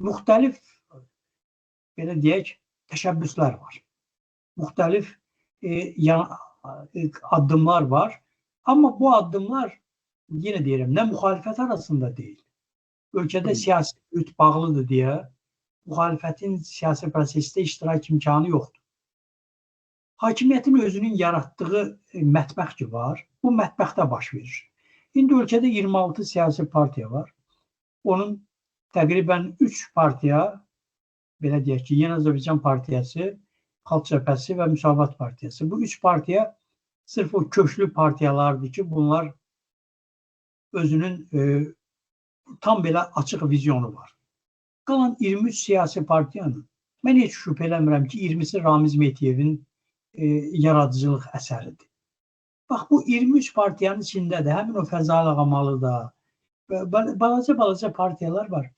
müxtəlif, belə deyək, təşəbbüslər var. Müxtəlif addımlar var. Amma bu addımlar, yenə deyirəm, nə müxalifət arasında deyil. Ölkədə siyasi üt bağlıdır deyə müxalifətin siyasi prosesdə iştirak imkanı yoxdur. Hakimiyyətin özünün yaratdığı mətbəx ki var, bu mətbəxdə baş verir. İndi ölkədə 26 siyasi partiya var. Onun təqribən 3 partiya, belə deyək ki, Yeni Azərbaycan Partiyası, Xalq Cəbhəsi və Müsavat Partiyası. Bu 3 partiya sırf o köklü partiyalardır ki, bunlar özünün tam belə açıq vizyonu var. Qalan 23 siyasi partiyanın, mən heç şübhə eləmirəm ki, 20-si Ramiz Mehdiyevin yaradıcılıq əsəridir. Bax, bu 23 partiyanın içində də həmin o Fəzail Ağamalı da, balaca-balaca partiyalar var.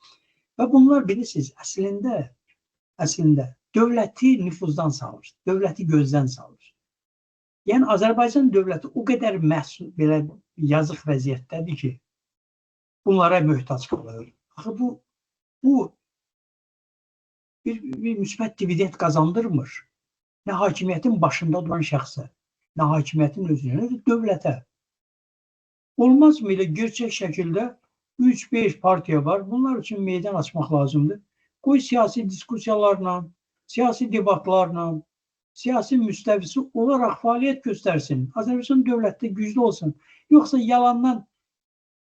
Və bunlar bilirsiniz, əslində dövləti nüfuzdan salır, dövləti gözdən salır. Yəni, Azərbaycan dövləti o qədər məhsul, belə yazıq vəziyyətdədir ki, bunlara möhtac qalır. Axı, bu bir müsbət dividend qazandırmır. Nə hakimiyyətin başında duran şəxsə, nə hakimiyyətin özünə, nə də dövlətə. Olmaz mı elə gerçək şəkildə 3-5 partiya var. Bunlar üçün meydan açmaq lazımdır. Qoy siyasi diskussiyalarla, siyasi debatlarla, siyasi müstəvisi olaraq fəaliyyət göstərsin. Azərbaycan dövlətdə güclü olsun. Yoxsa yalandan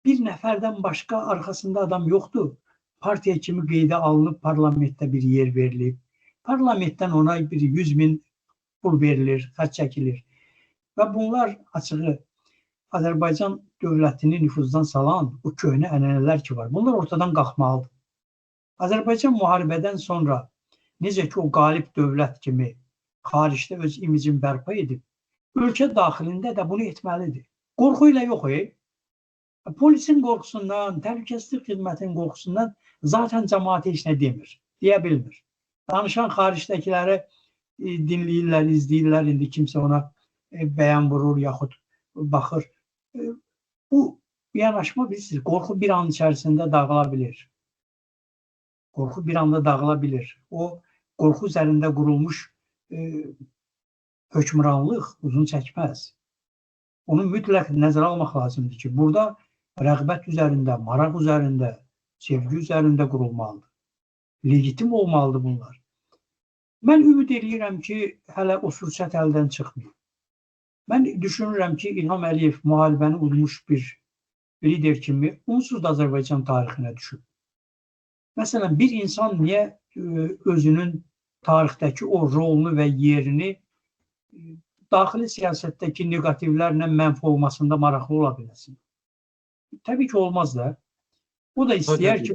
bir nəfərdən başqa arxasında adam yoxdur. Partiya kimi qeydə alınıb, parlamentdə bir yer verilib. Parlamentdən ona bir 100.000 pul verilir, xərc çəkilir. Və bunlar açığı Azərbaycan dövlətini nüfuzdan salan o köhnə ənənələr ki var. Bunlar ortadan qalxmalıdır. Azərbaycan müharibədən sonra necə ki o qalib dövlət kimi xaricdə öz imicini bərpa edib, ölkə daxilində də bunu etməlidir. Qorxu ilə yox, polisin qorxusundan, təhlükəsizlik xidmətinin qorxusundan zaten cəmaat heç nə demir, deyə bilmir. Danışan xaricdəkiləri dinləyirlər, izləyirlər, indi kimsə ona bəyan vurur, yaxud baxır. Bu yanaşma bilirsiniz, qorxu bir an içərisində dağıla bilir. Qorxu bir anda dağıla bilir. O qorxu üzərində qurulmuş hökmranlıq uzun çəkməz. Onu mütləq nəzərə almaq lazımdır ki, burada rəğbət üzərində, maraq üzərində, sevgi üzərində qurulmalıdır. Legitim olmalıdır bunlar. Mən ümid eləyirəm ki, hələ o fürsət əldən çıxmıyor. Mən düşünürəm ki, İlham Əliyev müharibəni udmuş bir lider kimi onsuz da Azərbaycan tarixinə düşüb. Məsələn, bir insan niyə özünün tarixdəki o rolunu və yerini daxili siyasətdəki neqativlərlə mənfi olmasında maraqlı ola biləsin? Təbii ki, olmaz da. O da istəyər ki,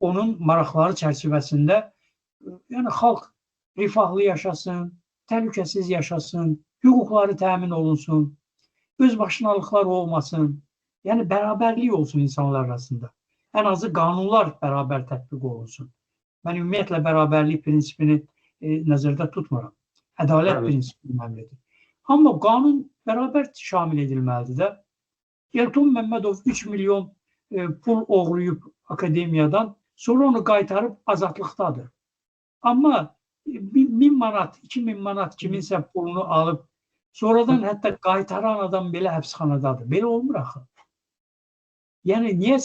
onun maraqları çərçivəsində, yəni xalq rifahlı yaşasın, təhlükəsiz yaşasın, hüquqları təmin olunsun, özbaşınalıqlar olmasın, yəni bərabərlik olsun insanlar arasında. Ən azı qanunlar bərabər tətbiq olunsun. Mən ümumiyyətlə bərabərlik prinsipini nəzərdə tutmuram. Ədalət prinsipi önəmlidir. Amma qanun bərabər şamil edilməlidir də. Elton Məmmədov 3 milyon pul oğruyub akademiyadan, sonra onu qaytarıb azadlıqdadır. Amma 1000 manat, 2000 manat kiminsə pulunu alıb, sonradan hətta qaytaran adam belə həbsxanadadır. Belə olmur axı. Yəni, niyə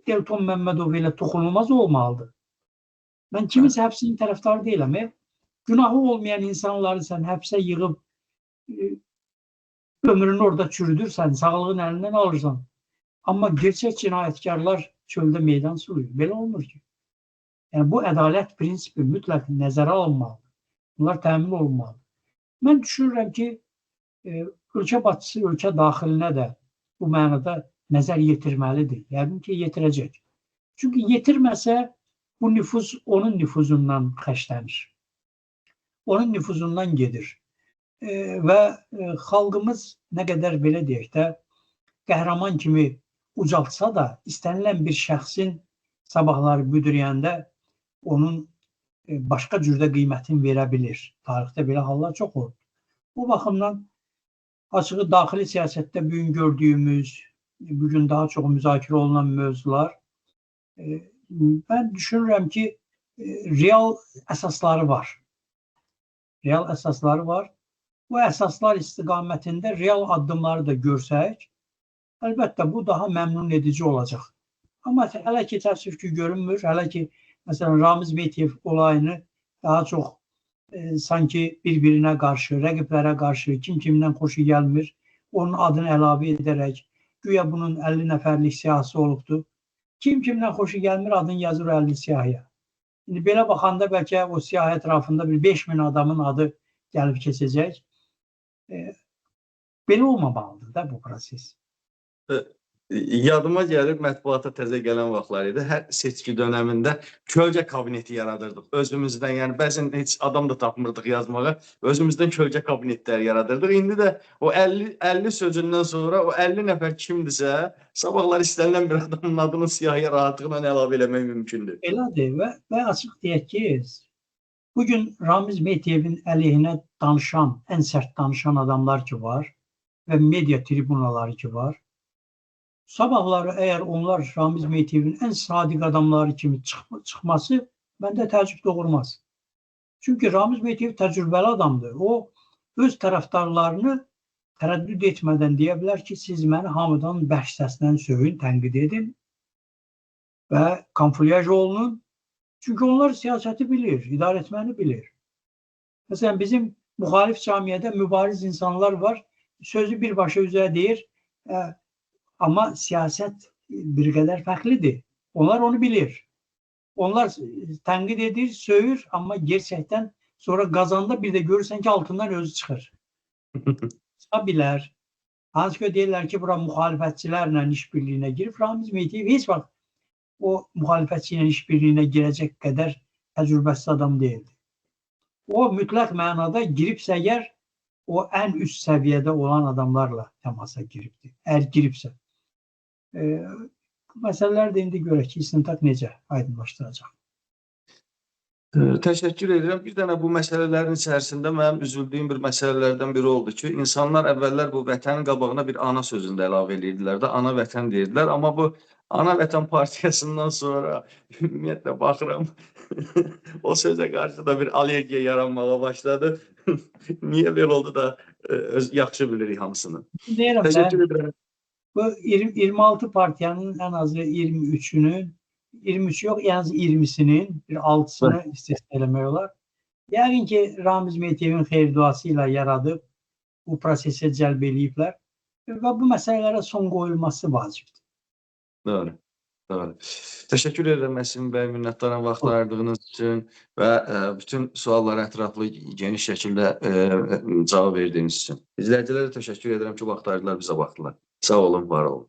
Elton Məmmədov elə toxunulmaz olmalıdır? Mən kiminsə həbsinin tərəfdarı deyiləm. Günahı olmayan insanları sən həbsə yığıb ömrünü orada çürüdürsən, sağlığın əlindən alırsan. Amma gerçək cinayətkarlar çöldə meydan suluyur. Belə olmur ki. Yəni, bu ədalət prinsipi mütləq nəzərə alınmalıdır. Bunlar təmin olunmalıdır. Mən düşünürəm ki, ölkə başçısı ölkə daxilinə də bu mənada nəzər yetirməlidir. Yəqin ki, yetirəcək. Çünki yetirməsə, bu nüfuz onun nüfuzundan xərclənir. Onun nüfuzundan gedir. Və xalqımız nə qədər belə deyək də, qəhrəman kimi ucaltsa da, istənilən bir şəxsin sabahları büdürəyəndə onun başqa cürdə qiymətini verə bilir. Tarixdə belə hallar çox oldu. Bu baxımdan açığı daxili siyasətdə bugün gördüyümüz, bugün daha çox müzakirə olunan mövzular, mən düşünürəm ki, real əsasları var. Real əsasları var. Bu əsaslar istiqamətində real addımları da görsək, əlbəttə bu daha məmnun edici olacaq. Amma hələ ki, təəssüf ki, görünmür. Hələ ki, məsələn, Ramiz Mehdiyev olayını daha çox sanki bir-birinə qarşı, rəqiblərə qarşı, kim kimdən xoşu gəlmir, onun adını əlavə edərək, güya bunun 50 nəfərlik siyahısı olubdur. Kim kimdən xoşu gəlmir, adını yazır 50 siyahıya. İndi belə baxanda bəlkə o siyahı ətrafında bir 5000 adamın adı gəlib keçəcək. Belə olmamalıdır da bu proses. Yadıma gəlir, mətbuata təzə gələn vaxtlar idi. Hər seçki dönəmində kölgə kabineti yaradırdıq. Özümüzdən, yəni bəzən heç adam da tapmırdıq yazmağa. Özümüzdən kölgə kabinetləri yaradırdıq. İndi də o 50 sözündən sonra o 50 nəfər kimdirsə, sabahlar istənilən bir adamın adını siyahıya rahatlıqla əlavə eləmək mümkündür. Elədir və açıq deyək ki, bugün Ramiz Mehdiyevin əleyhinə danışan, ən sərt danışan adamlar ki var və media tribunaları ki var. Sabahları əgər onlar Ramiz Mehdiyevin ən sadiq adamları kimi çıxması məndə təəccüb doğurmaz. Çünki Ramiz Mehdiyev təcrübəli adamdır. O, öz tərəfdarlarını tərəddüd etmədən deyə bilər ki, siz məni hamıdan bərk səslə söyün, tənqid edin və kamuflyaj olunun. Çünki onlar siyasəti bilir, idarə etməni bilir. Məsələn, bizim müxalif camiədə mübariz insanlar var, sözü birbaşa üzə deyir, amma siyasət bir qədər fərqlidir. Onlar onu bilir. Onlar tənqid edir, söyür, amma gerçəkdən sonra qazanda bir də görürsən ki, altından özü çıxır. Çıxa bilər. Hansı ki, deyirlər ki, bura müxalifətçilərlə işbirliyinə girib. Ramiz Mehdiyev heç vaxt o müxalifətçi ilə işbirliyinə girəcək qədər təcrübəsiz adam deyildi. O mütləq mənada giribsə əgər, o ən üst səviyyədə olan adamlarla təmasa giribdir. Əgər giribsə. Bu məsələlər də indi görək ki, istintaq necə aydınlaşdıracaq. Təşəkkür edirəm. Bir dənə bu məsələlərin içərisində mənim üzüldüyüm bir məsələlərdən biri oldu ki, insanlar əvvəllər bu vətənin qabağına bir ana sözünü də əlavə edirdilər də, ana vətən deyirdilər. Amma bu ana vətən partiyasından sonra ümumiyyətlə baxıram, o sözə qarşı da bir allergiya yaranmağa başladı. Niyə belə oldu da yaxşı bilirik hamısını. Deyirəm Təşəkkür edirəm. Bu 26 partiyanın ən azı 23-ünün, 23 yox, ən azı 20-sinin bir 6-sını istisna eləmək olar. Yəqin ki, Ramiz Mehdiyevin xeyir duası ilə yaradıb, bu prosesə cəlb eləyiblər və bu məsələlərə son qoyulması vacibdir. Doğru. Bəli. Təşəkkür edirəm Nəsim bəy, minnətdaram vaxt ayırdığınız üçün və bütün suallara ətraflı, geniş şəkildə cavab verdiyiniz üçün. İzləyicilərə təşəkkür edirəm ki, vaxt ayırdılar, bizə baxdılar. Sağ olun, var olun.